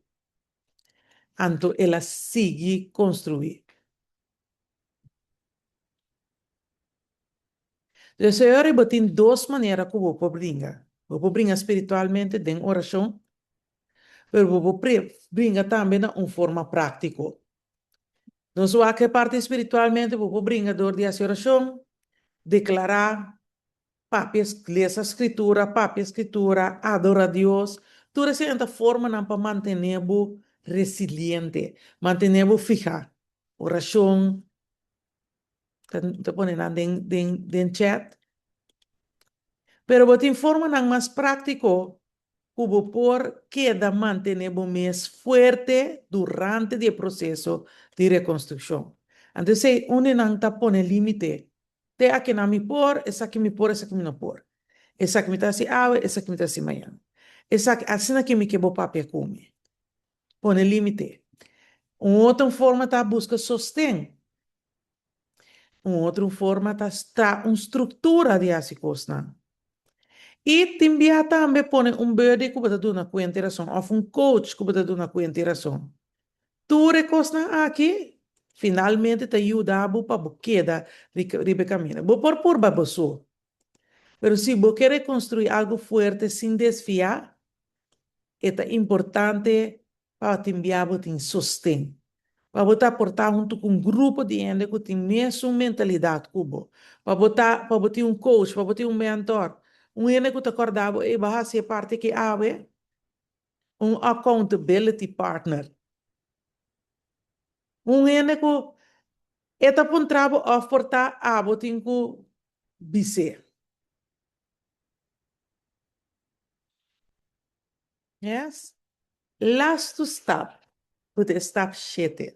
Speaker 2: Anto el a sigui konstruí. Entonces, señor, bo tin dos manera ku bo por bringa. Bo por bringa spiritualmente den orashon, pero bo por bringa tambe na un forma práktiko. Nos wak e parti spiritualmente, bo por bringa dor di hasi orashon, deklará, papia, lesa skritura, papia skritura, adorá Dios. Tur eseinan ta formanan pa mantené bo resiliente, mantené bo fihá. Orashon, ta pone nan den den den chat. Pero bo tin formanan mas práktiko ku bo por keda mantené bo mes fuerte durante di e proseso di rekonstrukshon. Anto esei un di nan ta pone límite. Te akinan mi por, esaki mi por, esaki mi no por. Esaki mi ta hasi awe, esaki mi ta hasi mañan. Esaki, asina ke mi ke bo papia ku mi. Pone límite. Un otro forma ta buska sosten. Un otro forma ta sta un struktura di hasi kosnan. I tin bia tambe pone un buddy ku bo ta duna kuenta i rason òf un coach ku bo ta duna kuenta i rason. Tur e kosnan aki finalmente ta yuda bo pa bo keda riba e kaminda. Bo por purba bo so, pero si bo ke rekonstruí algu fuerte sin desviá, e ta importante Pa tin bia bo tin sosten. Pa bo ta aportá huntu ku un grupo di hende ku tin mesun mentalidat ku bo. Pa bo ta, pa bo tin un coach, pa bo tin un mentor. Un hende ku ta kòrda bo, ey, bo a hasi e parti aki awe. Un accountability partner. Un hende ku e ta puntra bo òf por ta abo tin ku bis'é. Yes. Lastu stap ku ta e stap shete.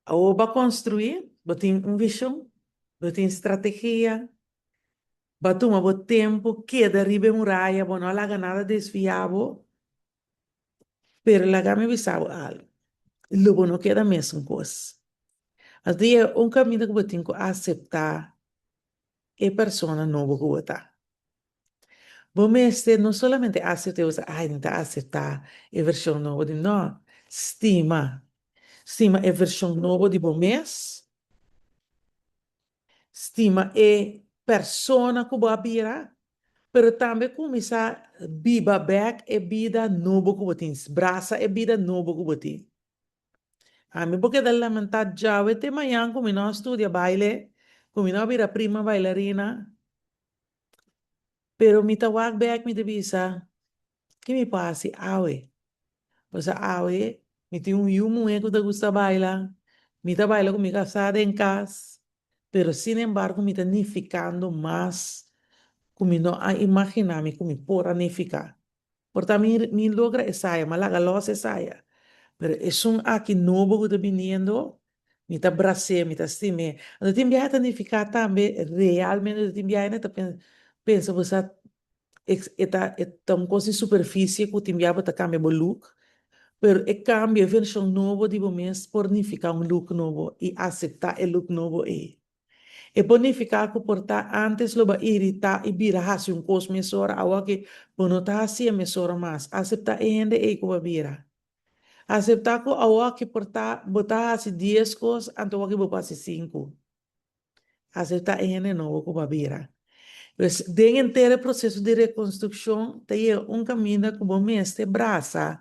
Speaker 2: Awor bo a konstruí, bo tin un vishon, bo tin strategia, bo a tuma bo tempu keda riba e muraya, bo no a laga nada desviá bo. Pero laga mi bisa bo algu, lo bo no keda mesun kos. Así e un kaminda ku bo tin ku aseptá e persona nobo ku bo ta. Bo mester no solamente aseptá, bo sa, ay, mi ta aseptá e vershon nobo di mi. No, stima. Stima e vershon nobo di bo mes. Stima e persona ku bo a bira, pero tambe kuminsá biba bèk e bida nobo ku bo tin, brasa e bida nobo ku bo tin. Ami por keda lamentá djawe te mañan ku mi no a studia baile, ku mi no a bira prima bailarina, pero mi ta wak bèk mi ta bisa, Ki mi por hasi awe? Pasobra awe mi tin un yu muhé ku ta gusta baila, mi ta baila ku mi kasá den kas, pero sinembargo mi ta nifikando mas ku mi no a imaginá mi ku mi por a nifiká. Por ta mi mi logra esaya, mi a laga lòs esaya, pero esun aki nobo ku ta biniendo, mi ta bras'é, mi ta stim'é. Anto tin biaha ta nifiká tambe realmente tin biaha ta pensa bo sa E ta e ta un kos di superfisie ku tin bia bo ta kambia bo look, pero e kambio, e vershon nobo di bo mes por nifiká un look nobo i aseptá e look nobo ei. E por nifiká ku por ta ántes lo bo a iritá i bira hasi un kos mesora, awor ki bo no ta hasié mesora mas. Aseptá e hende ei ku bo a bira. Aseptá ku awor ki por ta bo ta hasi dies kos, anto awor ki bo por hasi sinku. Acepta e hende nobo cu bo a bira. Pues, den henter e proceso di reconstruccion ta yega un caminda cu bo mester brasa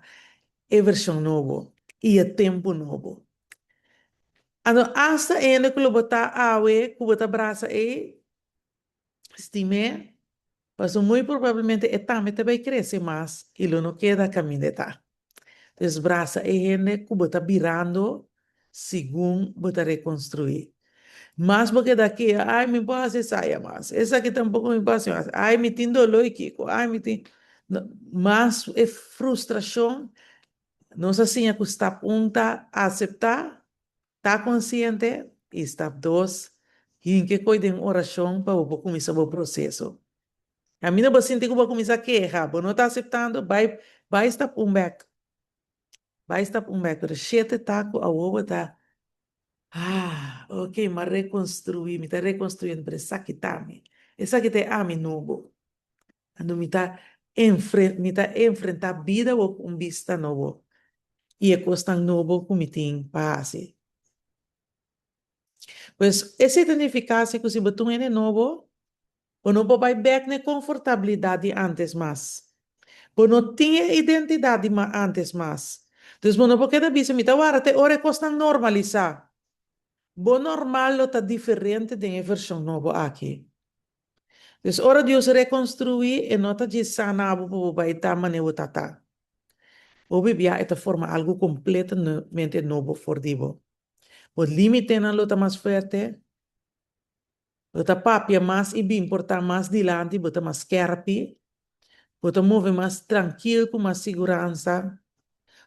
Speaker 2: e version nobo y e tempo nobo. Anto, hasta e hende cu lo bo ta awe cu bo ta brasa ey, stim'é, Pasobra muy probablemente e tambe ta bay crece mas y lo no keda caminda e ta. Entonces brasa e hende cu bo ta birando segun bo ta reconstrui. Mas bo keda aki, ay mi por haci esaya mas, esaki tampoco mi por haci mas, ay mi tin dolo y kico, ay mi tin. Mas e frustracion, nos a siña cu stap un ta acepta Ta konsiente i stap dos, hinke koe den orashon pa bo por kuminsá bo proseso. Kaminda bo sinti ku bo a kuminsá keha, bo no ta aseptando, bai bai stap un bèk. Bai stap un bèk. Pero shete ta ku awor bo ta, ah, oke, mi a rekonstruí, mi ta rekonstruyendo, pero esaki ta mi. Esaki ta e ami nobo. Anto mi ta mi ta enfrentá bida awor ku un bista nobo i e kosnan nobo ku mi tin pa hasi. Pues, esei ta nifiká si ku si bo ta un hende nobo, bo no por bai bèk na e konfortabilidat di ántes mas. Bo no tin e identidat di ántes mas. Dus bo no por keda bisa, mi ta warda te ora e kosnan normalisá. Bo normal lo ta diferente den e vershon nobo aki. Dus ora Dios rekonstruí, e no ta djis sana bo pa bo bai ta manera bo ta ta. Hopi bia e ta forma algu kompletamente nobo for di bo. Bo límitenan lo ta mas fuerte, bo ta papia mas i bin por ta mas dilanti, bo ta mas skèrpi, bo ta move mas trankil ku mas siguransa,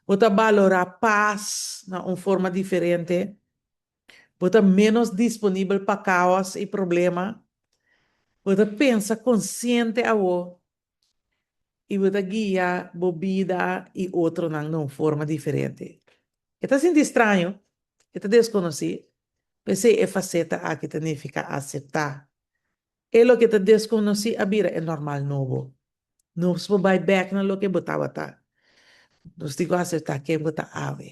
Speaker 2: bo ta balorá pas na un forma diferente. Bo ta ménos disponibel pa kaos i problema. Bo ta pensa konsiente awor i bo ta guia bo bida i otronan na un forma diferente. E ta sinti straño, e ta deskonosí, p'esei e faseta aki ta nifiká aseptá. E loke ta deskonosí a bira e normal nobo. Nos por bai bèk na loke bo tabata. Nos tin ku aseptá ken bo ta awe.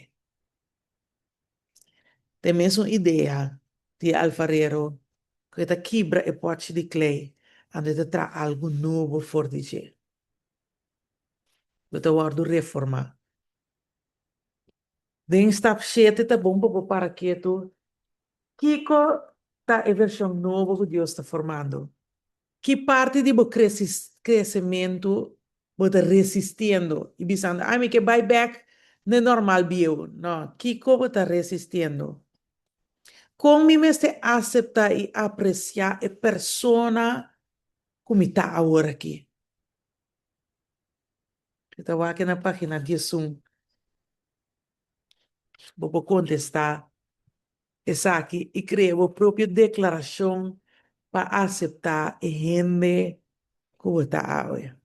Speaker 2: Ta e mesun idea di e alfarero ku e ta kibra e pòchi di klei anto e ta traha algu nobo for di dje. Bo ta wòrdu reformá. Den stap shete ta bon pa bo para ketu kiko ta e vershon nobo ku Dios ta formando. Ki parti di bo kresementu bo ta resistiendo i bisando, Ai, mi ke bai bèk n'e normal bieu? No, kiko bo ta resistiendo? Kon mi mester aseptá i apresiá e persona ku mi ta aworakí? Mi ta wak na página diesun. Bo por kontestá esaki i krea bo propio deklarashon pa aseptá e hende ku bo ta awe.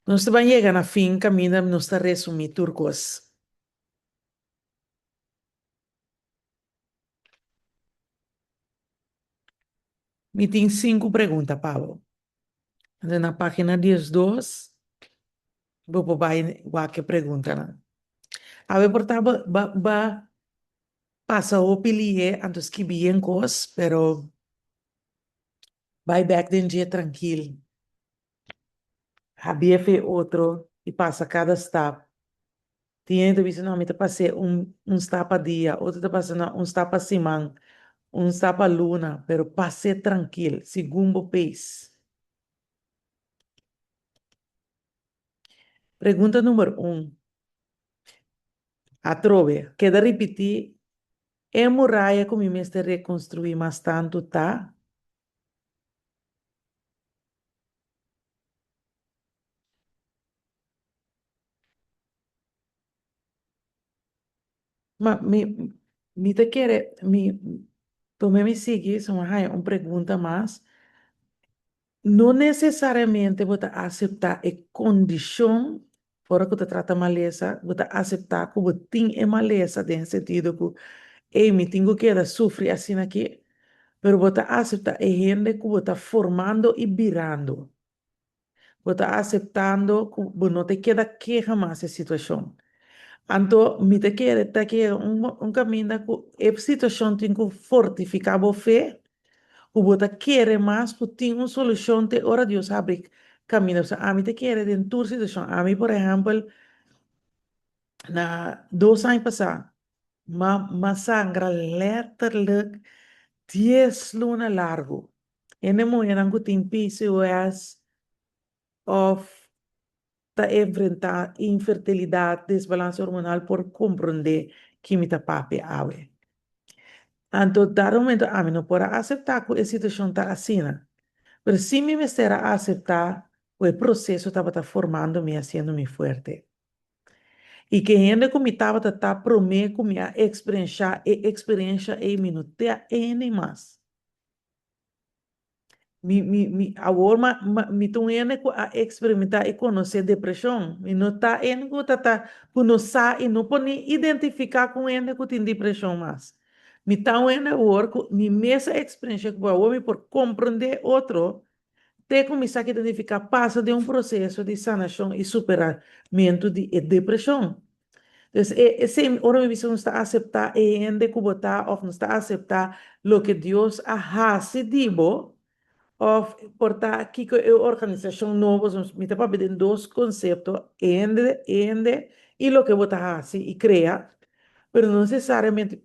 Speaker 2: Nos ta ban yega na fin kaminda nos ta resumí tur kos. Mi tin sinku pregunta pa bo. Anto na página diesdos bo por bai wak e preguntanan. Awe por ta bo ba ba pasa hopi lihe anto skibi yen kos, pero bai bek den dje trankil. Habia fe otro i pasa kada stap. Tin hende ta bisa, no, mi ta pas'é un un stap pa dia, otro ta pasa, no, un stap pa siman, un stap pa luna, pero pas'é trankil, segun bo pace. Pregunta number un, atrobe, keda ripití, e muraya ku mi mester rekonstruí mas tantu ta? Ma mi mi ta kere mi prome mi sigui so mi a haña un pregunta mas. No nesesariamente bo ta aseptá e kondishon ora ku ta trata malesa, bo ta aseptá ku bo tin e malesa den sentido ku ey mi tin ku keda sufri asina aki, pero bo ta aseptá e hende ku bo ta formando i birando. Bo ta aseptando ku bo no ta keda keha mas e situashon. Anto mi ta kere ta kere un un kaminda ku e situashon tin ku fortifiká bo fe, ku bo ta kere mas ku tin un solushon te ora Dios habri kaminda. Pasobra ami ta kere den tur situashon. Ami por ehèmpel na dos aña pasá m'a m'a sangra lèterlik dies luna largu. Hende muhernan ku tin PCOS òf ta enfrentá infertilidat, desbalanse hormonal por komprondé ki mi ta papia awe. Anto dado momento ami no por a aseptá ku e situashon ta asina, pero sí mi mester a aseptá ku e proseso tabata formando mi, hasiendo mi fuerte. I ke hende ku mi tabata ta promé ku mi a eksperenshá e eksperensha ei mi no ta e hende mas. Mi, mi, mi, awor ma, ma, mi ta un hende ku a eksperimentá i konosé depreshon. Mi no ta hende ku ta ta, ku no sa i no por ni identifiká ku un hende ku tin depreshon mas. Mi ta un hende awor ku mi mes a eksperenshá ku awor mi por komprendé otro te ku mi sa ki ta nifiká pasa den un proseso di sanashon i superamentu di e depreshon. Dus e esei ora mi bisa nos ta aseptá e hende ku bo ta òf nos ta aseptá loke Dios a hasi di bo òf por ta kiko e organisashon nobo mi ta papia den dos konsepto e hende e hende i loke bo ta hasi i krea pero no nesesariamente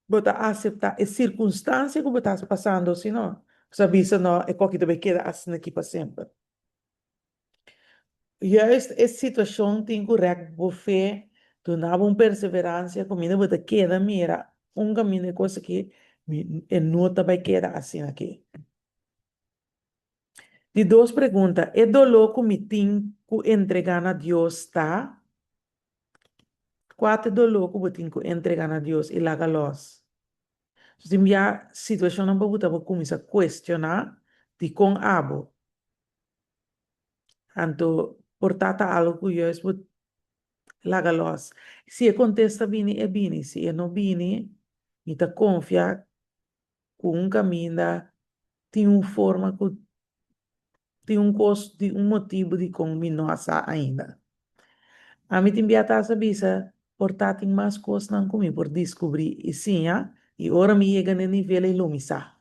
Speaker 2: bo ta aseptá e sirkunstansia ku bo ta pasando sino bo ta bisa no e koki ta bai keda asina aki pa semper. Juist e situacion tin cu rek bo fe, duna bo un perseverancia caminda bo ta keda mira un caminda e cos aki e no ta bay keda asina aki. Di dos pregunta, e dolor cu mi tin cu entrega na Dios ta? Cua ta e dolor cu bo tin cu entrega na Dios y laga los? So tin bia situacionnan pa bo ta bo cuminsa cuestiona dicon abo? Anto por ta ta algo ku juist bo laga los. Si e kontesta bini, e bini. Si e no bini, mi ta konfia ku un kaminda tin un forma ku tin un kos, tin un motibu dikon mi no a sa ainda. Ami tin bia ta sa bisa por ta tin mas kosnan ku mi por diskubrí i siña i ora mi yega na e nivel ei lo mi sa.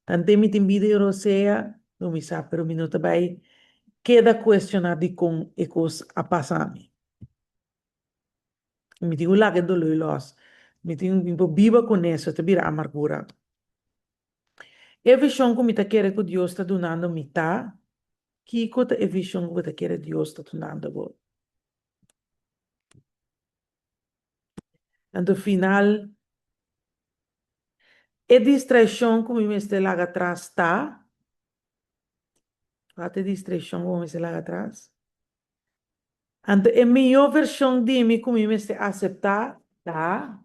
Speaker 2: Tante mi tin bida i rosea, lo mi sa, pero mi no ta bai keda cuestiona dicon e cos a pasa mi. Mi tin ku laga e doló lòs. Mi tin mi por biba kuné, so ta bira amargura. E vishon ku mi ta kere ku Dios ta dunando mi ta, Kiko ta e vishon ku bo ta kere Dios ta dunando bo? Anto final, e distraishon ku mi mester laga atras ta, Kua ta e distraishon ku bo mester laga atras? Anto e mihó vershon di mi ku mi mester aseptá ta.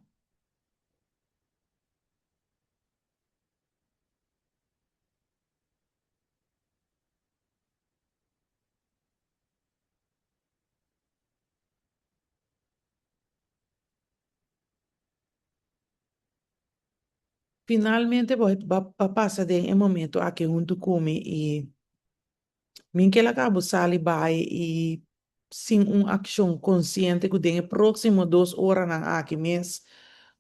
Speaker 2: Finalmente bo a pasa den e momento aki huntu ku mi i mi ke laga bo sali bai i sin un akshon konsiente ku den e próksimo dos oranan aki mes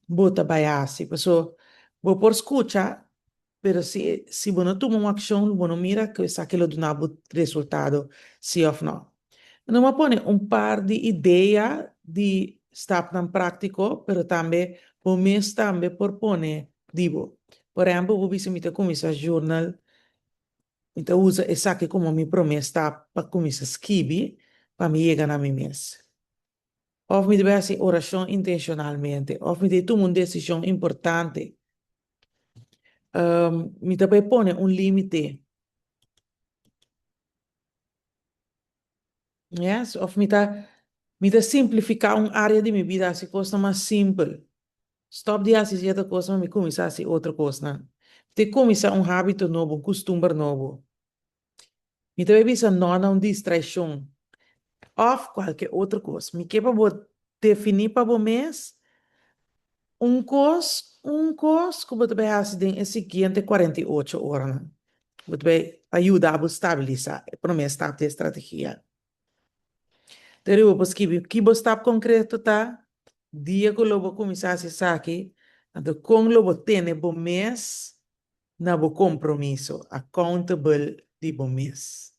Speaker 2: bo ta bai hasi. Paso bo por skucha pero si si bo no tuma un akshon bo no mira ku esaki lo duna bo resultado si òf no. Nos a pone un par di idea di stapnan práktiko pero tambe bo mes tambe por pone di bo. Por ehèmpel bo bisa mi ta kuminsá journal, mi ta usa esaki komo mi promé stap pa kuminsá skibi pa mi yega na mi mes. Òf mi debe hasi orashon intenshonalmente, òf mi debe tuma un desishon importante. Mi ta bai pone un límite. Yes, òf mi ta mi ta simplifiká un área di mi bida, hasi kosnan mas simpel. Stòp di hasi sierto kosnan, mi kuminsá hasi otro kosnan. Mi ta kuminsá un hábito nobo, un kustumber nobo. Mi ta bai bisa nò na un distraishon òf kualke otro kos. Mi ke pa bo definí pa bo mes un kos, un kos ku bo ta bai hasi den e siguiente 48 oranan. Bo ta bai pa yuda bo stabilisá e promé stap di e strategia. Te bo por skibi ki bo stap konkreto ta, dia ku lo bo kuminsá hasi esaki, anto kon lo bo tene bo mes na bo kompromiso, accountable di bo mes.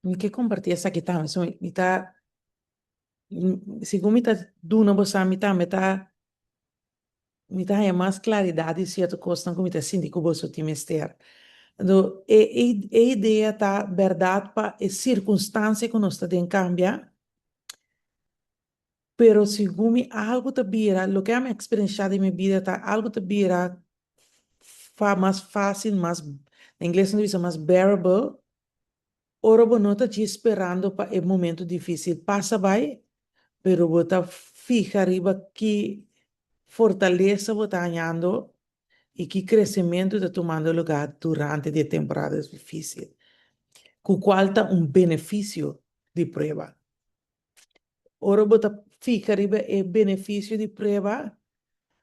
Speaker 2: Mi ke kompartí esaki tambe, so mi ta Segun mi ta duna bo sa mi tambe ta mi ta haña mas klaridat di sierto kosnan ku mi ta sinti ku boso tin mester. Anto e e idea ta bèrdat pa e sirkunstansia ku nos ta den kambia, pero segun mi algu ta bira, loke ami a eksperenshá den mi bida ta algu ta bira fa mas fásil, mas, na ingles nan ta bisa mas bearable, Ora bo no ta djis sperando pa e momento difícil pasa bai, pero bo ta fiha riba ki fortalesa bo ta hañando i ki kresementu ta tumando lugá durante di e temporada difícil, ku kual ta un benefisio di prueba. Ora bo ta fiha riba e benefisio di prueba,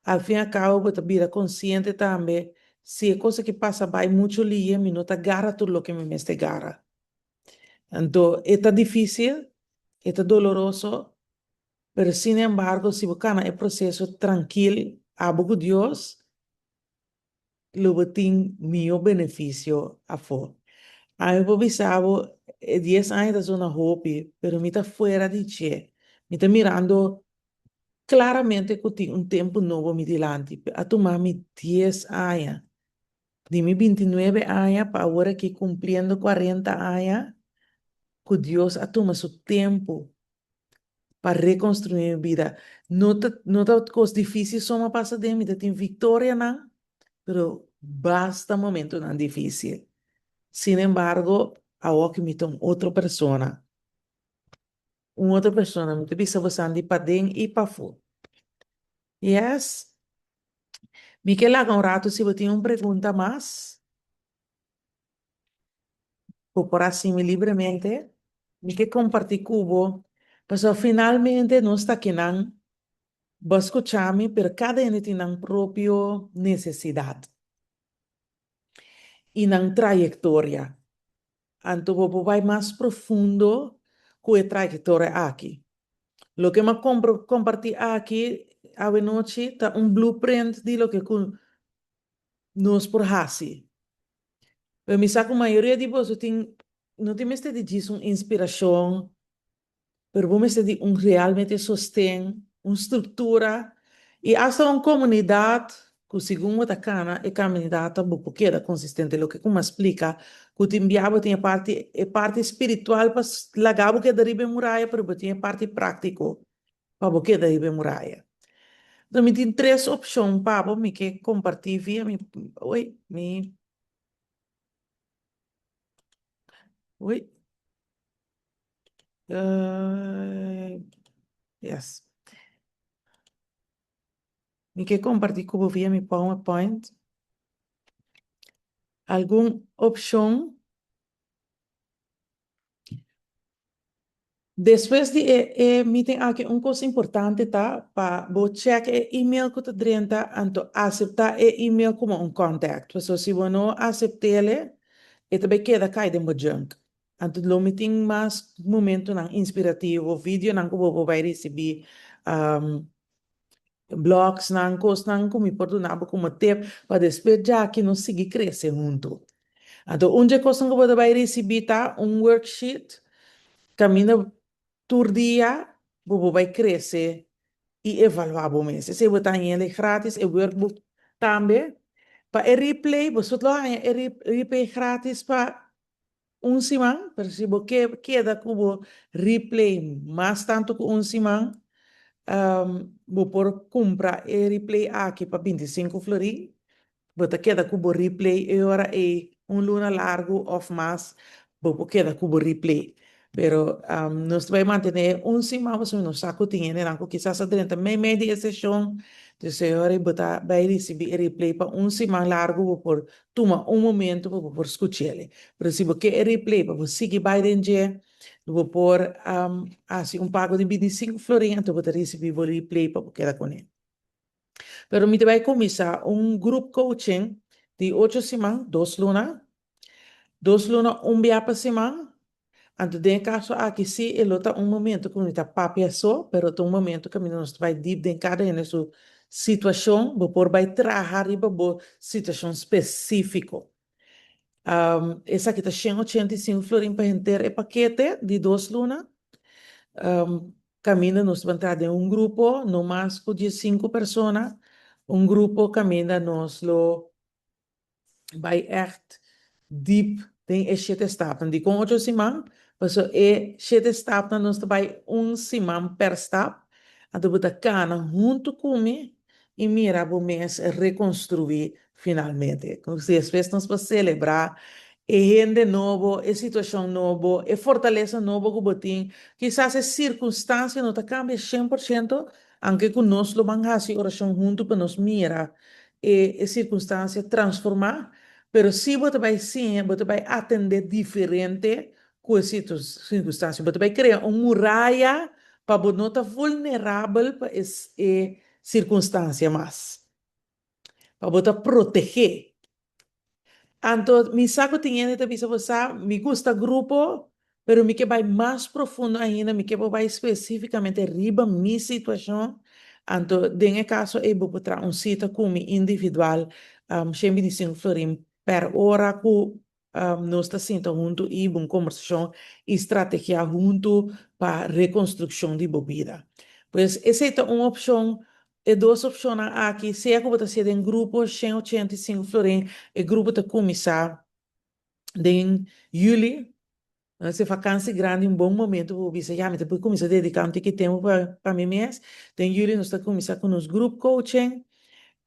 Speaker 2: al fin al kabo bo ta bira konsiente tambe, si e kos aki pasa bai muchu lie, mi no ta gara tur loke mi mester gara. Anto, e ta difísil, e ta doloroso, pero sin embargo si bo kana e proseso trankil, abo ku Dios, lo bo tin mihó benefisio afó. Ami por bisa bo, e dies aña ta zona hopi, pero mi ta fuera di dje. Mi ta mirando klaramente ku tin un tempu nobo mi dilanti. A tuma mi dies aña, di mi bintinuebe aña pa awor aki kumpliendo kuarenta aña, ku Dios a tuma su tempu pa rekonstruí mi bida. No ta no ta kos difísil so mi a pasa den, mi ta tin viktorianan, pero basta momentunan difísil. Sin embargo, awoki mi ta un otro persona. Un otro persona, mi ta bisa bosan di paden i pafó. Yes. Mi ke laga un ratu si bo tin un pregunta mas. Bo por hasi mi libremente. Mi ke kompartí ku bo, pasobra finalmente nos ta kinan, bo a skucha mi, pero kada hende tin nan propio nesesidat i nan trayektoria. Anto bo por bai mas profundo ku e trayektoria aki. Loke mi a kompartí aki awenochi ta un blueprint di loke ku nos por hasi. Pero mi sa ku mayoria di boso tin no tin mester di djis un inspirashon Pero bo mester di un realmente sosten, un struktura i asta un komunidat ku segun bo ta kana e kamindat ta bo por keda konsistente. Loke ku mi a splika ku tin bia bo tin e parti e parti spiritual pa laga bo keda riba e muraya pero bo tin e parti práktiko pa bo keda riba e muraya. Enton mi tin tres opshon pa bo mi ke kompartí via mi oy mi oy. Yes. Mi ke kompartí ku bo via mi PowerPoint algun opshon. Despues di e e meeting aki un kos importante ta pa bo chèk e email ku ta drenta anto aseptá e email komo un contact. Pasobra si bo no asept'el e ta bai keda kai den bo junk. Anto lo mi tin mas momentonan inspirativo, videonan ku bo por bai risibí, blogsnan, kosnan ku mi por duna bo komo tip pa despues djaki nos sigui krese huntu. Anto un dje kosnan ku bo ta bai risibí ta un worksheet kaminda tur dia bo por bai krese i evaluá bo mes. Esei bo ta haña el gratis, e workbook tambe. Pa e replay, boso lo haña e replay gratis pa un siman, pero si bo ke keda ku bo replay mas tantu ku un siman, bo por kumpra e replay aki pa 25 florin. Bo ta keda ku bo replay e ora ei un luna largu òf mas bo por keda ku bo replay. Pero nos ta bai mantené un siman pasobra nos sa ku tin hendenan ku kisas a drenta meimei di e seshon, dus e ora ei bo ta bai risibí e replay pa un siman largu bo por Tuma un momento pa bo por skuch'el. Pero si bo ke e replay pa bo sigui bai den dje, bo por hasi un pago di 25 florin anto bo ta risibí bo replay pa bo keda kuné. Pero mi ta bai kuminsá un group coaching di ocho siman, dos luna, dos luna un bia pa siman. Anto den e kaso aki sí e lo ta un momento ku mi ta papia so, pero ta un momento kaminda nos ta bai dip den kada hende su situashon, bo por bai traha riba bo situashon spesífiko. Esaki ta 185 florin pa henter e pakete di dos luna. Kaminda nos ta ban traha den un grupo, no mas ku 15 persona, un grupo kaminda nos lo bai ègt dip den e shete stapnan. Dikon ocho siman? Pasobra e shete stapnan nos ta bai un siman per stap, anto bo ta kana huntu ku mi i mira bo mes rekonstruí finalmente. Despues nos por selebrá e hende nobo, e situashon nobo, e fortalesa nobo ku bo tin. Kisas e sirkunstansia no ta kambia 100%, Anke ku nos lo ban hasi orashon huntu pa nos mira e e sirkunstansia transformá, pero si bo ta bai siña, bo ta bai atendé diferente ku e sirkunstansia. Bo ta bai krea un muraya pa bo no ta vulnerabel pa e e sirkunstansia mas. Pa bo ta protegé. Anto mi sa ku tin hende ta bisa bo sa, mi gusta grupo, pero mi ke bai mas profundo ainda, mi ke por bai spesífikamente riba mi situashon. Anto den e kaso ei bo por traha un sita ku mi individual, 125 florin per ora ku nos ta sinta huntu i hiba un kombersashon i strategiá huntu pa rekonstrukshon di bo bida. Pues esei ta un opshon. E dos opshonnan aki, sea ku bo ta hasié den grupo, 185 florin, e grupo ta kuminsá den yüli, Nos e vakansi grandi un bon momento pa bo bisa, ya mi ta por kuminsá dediká un tiki tempu pa mi mes. Den yüli nos ta kuminsá ku nos group coaching.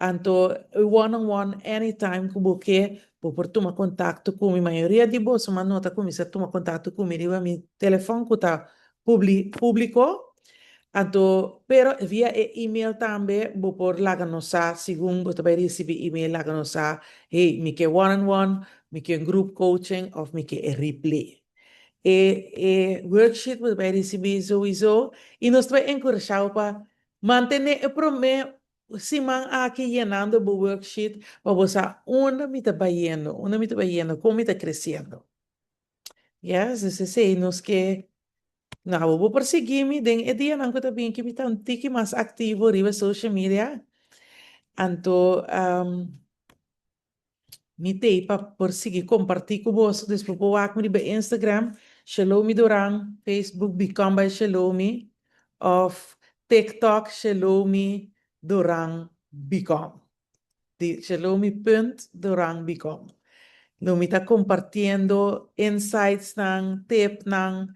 Speaker 2: Anto e one on one anytime ku bo ke, bo por tuma kontakto ku mi. Mayoria di boso mas no ta kuminsá tuma kontakto ku mi riba mi telefòn ku ta públiko. Anto, pero via e email tambe bo por laga nos sa, segun bo ta bai risibí email laga nos sa, hey, mi ke one on one, mi ke un group coaching òf mi ke e replay. E e worksheet bo ta bai risibí souiso i nos ta bai enkurashá bo pa mantené e promé siman aki yenando bo worksheet pa bo sa unda mi ta bayendo, unda mi ta bayendo, kon mi ta kresiendo. Yes, dus esei nos ke. Nou, bo por sigui mi den e dianan ku ta bin ki mi ta un tiki mas aktivo riba social media. Anto mi t'ei pa por sigui kompartí ku boso. Dus bo por wak mi riba Instagram, Shelomi Duran, Facebook Become by Shelomi òf TikTok Shelomi Duran Become. Di Shelomi punt Duran Bicom. Lo mi ta compartiendo insightsnan, tipnan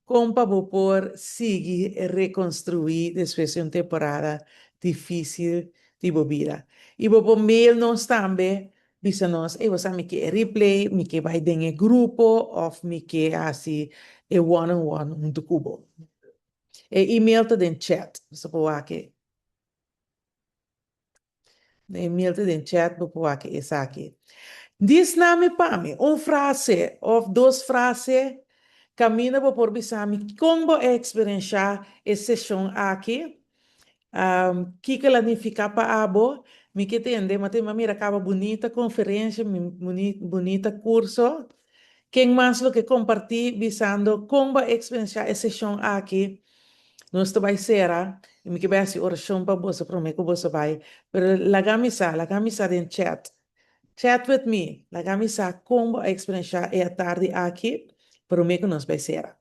Speaker 2: con pa bo por sigui reconstrui despues di un temporada dificil di bo bida. Y bo por mail nos tambe bisa nos, ey bo sa mi ke e replay, mi ke bay den e grupo of mi ke haci e one on one hunto cu bo. E email ta den chat, bo por wak e. E mail ta den chat, bo por wak esaki. Dis na mi pa mi un frase of dos frase kaminda bo por bisa mi kon bo a eksperenshá e seshon aki, kiko el a nifiká pa abo. Mi ke tende, mi a mira kaba bunita konferensha, bunita kurso. Ken mas lo ke kompartí bisando kon bo a eksperenshá e seshon aki? Nos ta bai sera i mi ke bai hasi orashon pa boso promé ku boso bai. Pero laga mi sa, laga mi sa den chat. Chat with me, laga mi sa kon bo a eksperenshá e atardi aki promé ku nos bai sera.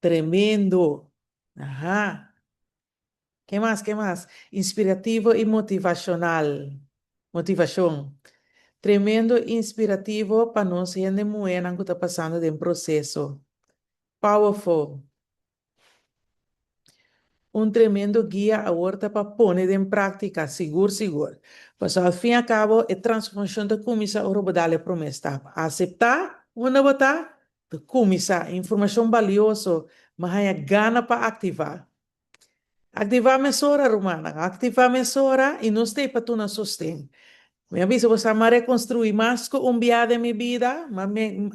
Speaker 2: Tremendo! Aha. Ke mas, ke mas? Inspirativo i motivashonal. Motivashon. Tremendo inspirativo pa nos hende muhénan ku ta pasando den proseso. Powerful. Un tremendo guia awor ta pa pone den práktika, sigur sigur. Pasobra al fin i al kabo e transformashon ta kuminsá ora bo dal e promé stap. Aseptá unda bo ta, ta kuminsá. Informashon balioso, mi a haña gana pa aktivá. Aktivá mesora, rumannan. Aktivá mesora i nos t'ei pa tuna sosten. Mi a bisa bo sa m'a rekonstruí mas ku un bia den mi bida, m'a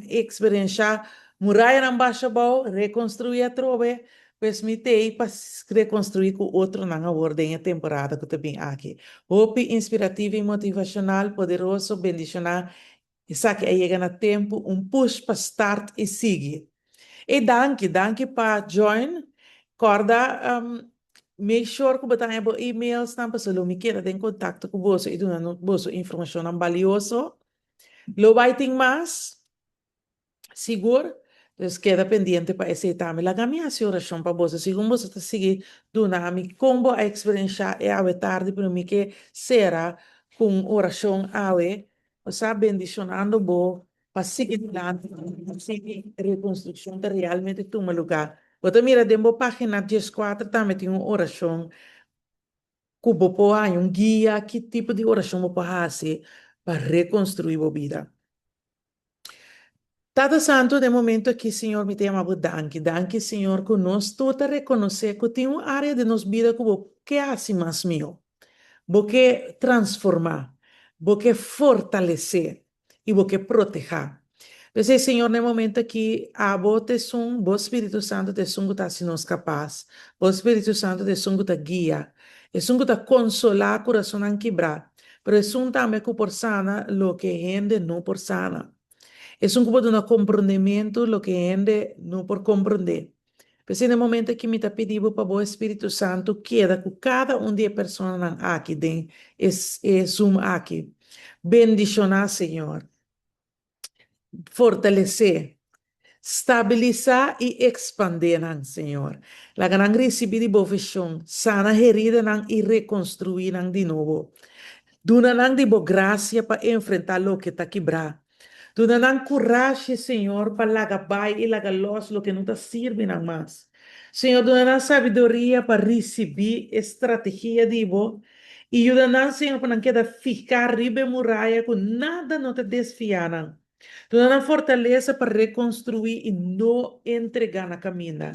Speaker 2: eksperenshá murayanan basha abou, rekonstruí atrobe, pues mi t'ei pa rekonstruí ku otronan awor den e temporada ku ta bin aki. Hopi inspirativo i motivashonal, poderoso, bendishoná Esaki a yega na tempu, un push pa start i sigui. Ey danki, danki pa join. Kòrda make sure ku bo ta haña bo emailsnan pasobra lo mi keda den kontakto ku boso i duna boso informashonnan balioso. Lo bai tin mas. Sigur, dus keda pendiente pa esei tambe. Laga mi hasi orashon pa boso. Segun boso ta sigui duna mi kon bo a eksperenshá e awe tardi, pero mi ke sera ku un orashon awe. Bo sa bendishonando bo pa sigui dilanti, pa sigui rekonstrukshon ta realmente tuma lugá. Bo ta mira den bo página dieskuater tambe tin un orashon ku bo por haña un guia ki tipo di orashon bo por hasi pa rekonstruí bo bida. Tata Santu, den momento aki, Señor, mi ta yama Bo danki. Danki, Señor, ku nos tur ta rekonosé ku tin un área den nos bida ku Bo ke hasi mas mihó. Bo ke transformá, Bo ke fortalesé i Bo ke protehá. P'esei, Señor, na e momento aki, Abo ta esun, Bo Spiritu Santu ta esun ku ta hasi nos kapas. Bo Spiritu Santu ta esun ku ta guia, esun ku ta konsolá kurasonnan kibrá. Pero esun tambe ku por sana loke hende no por sana. Esun ku por duna komprondementu loke hende no por komprondé. P'esei na e momento aki mi ta pidi bo pa bo Espíritu Santu keda ku kada un di e personanan aki den e Zoom aki. Bendishoná, Señor. Fortalesé, stabilisá i ekspandé nan, Señor. Laga nan risibí di Bo vishon, sana heridanan i rekonstruí nan di nobo. Duna nan di Bo grasia pa enfrentá loke ta kibrá. Duna nan kurashi, Señor, pa laga bai i laga lòs loke no ta sirbi nan mas. Señor, duna nan sabiduria pa risibí e strategia di Bo i yuda nan, Señor, pa nan keda fihá riba e muraya ku nada no ta desfiá nan. Duna nan fortalesa pa rekonstruí i no entregá na kaminda.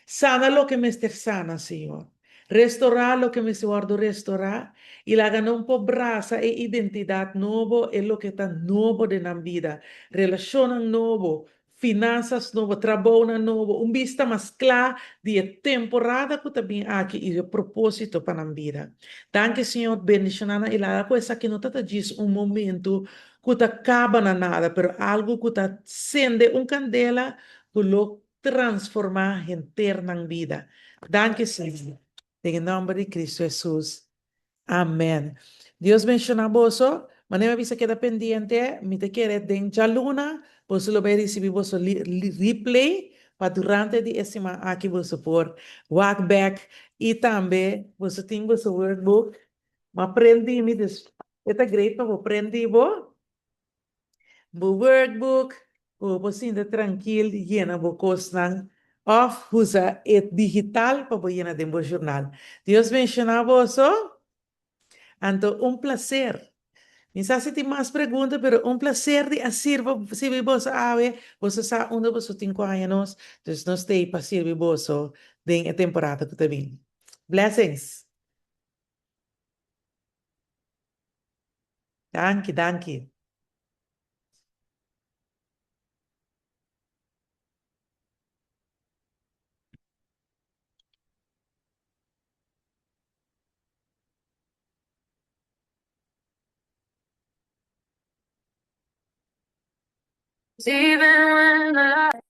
Speaker 2: Sana loke mester sana, Señor. Restorá loke mester wòrdu restorá i laga nan por brasa e identidat nobo, e loke ta nobo den nan bida, relashonnan nobo, Finansas nobo, trabounan nobo, un bista mas kla di e temporada ku ta bin aki i e propósito pa nan bida. Danki Señor, bendishoná nan i laga ku esaki no ta ta djis un momentu ku ta kaba na nada, pero algu ku ta sende un kandela ku lo transformá henter nan bida. Danki, Señor. Den e nòmber di Kristu Hesus. Amen. Dios benshoná boso. Manera mi a bisa keda pendiente, mi ta kere den djaluna boso lo bai risibí boso replay pa durante di e siman aki boso por wak bek i tambe boso tin boso workbook. Mi a prendí mi, dus e ta great pa bo prendí bo. Bo workbook, ku bo por sinta trankil yena bo kosnan òf usa e digital pa bo yena den bo journal. Dios benshoná boso. Anto un plaser. Mi sa si tin mas pregunta, pero un plaser di a sirba sirbi boso awe. Boso sa unda boso tin ku haña nos, dus nos t'ei pa sirbi boso den e temporada ku ta bin. Blessings! Danki, danki.
Speaker 1: Even when the light.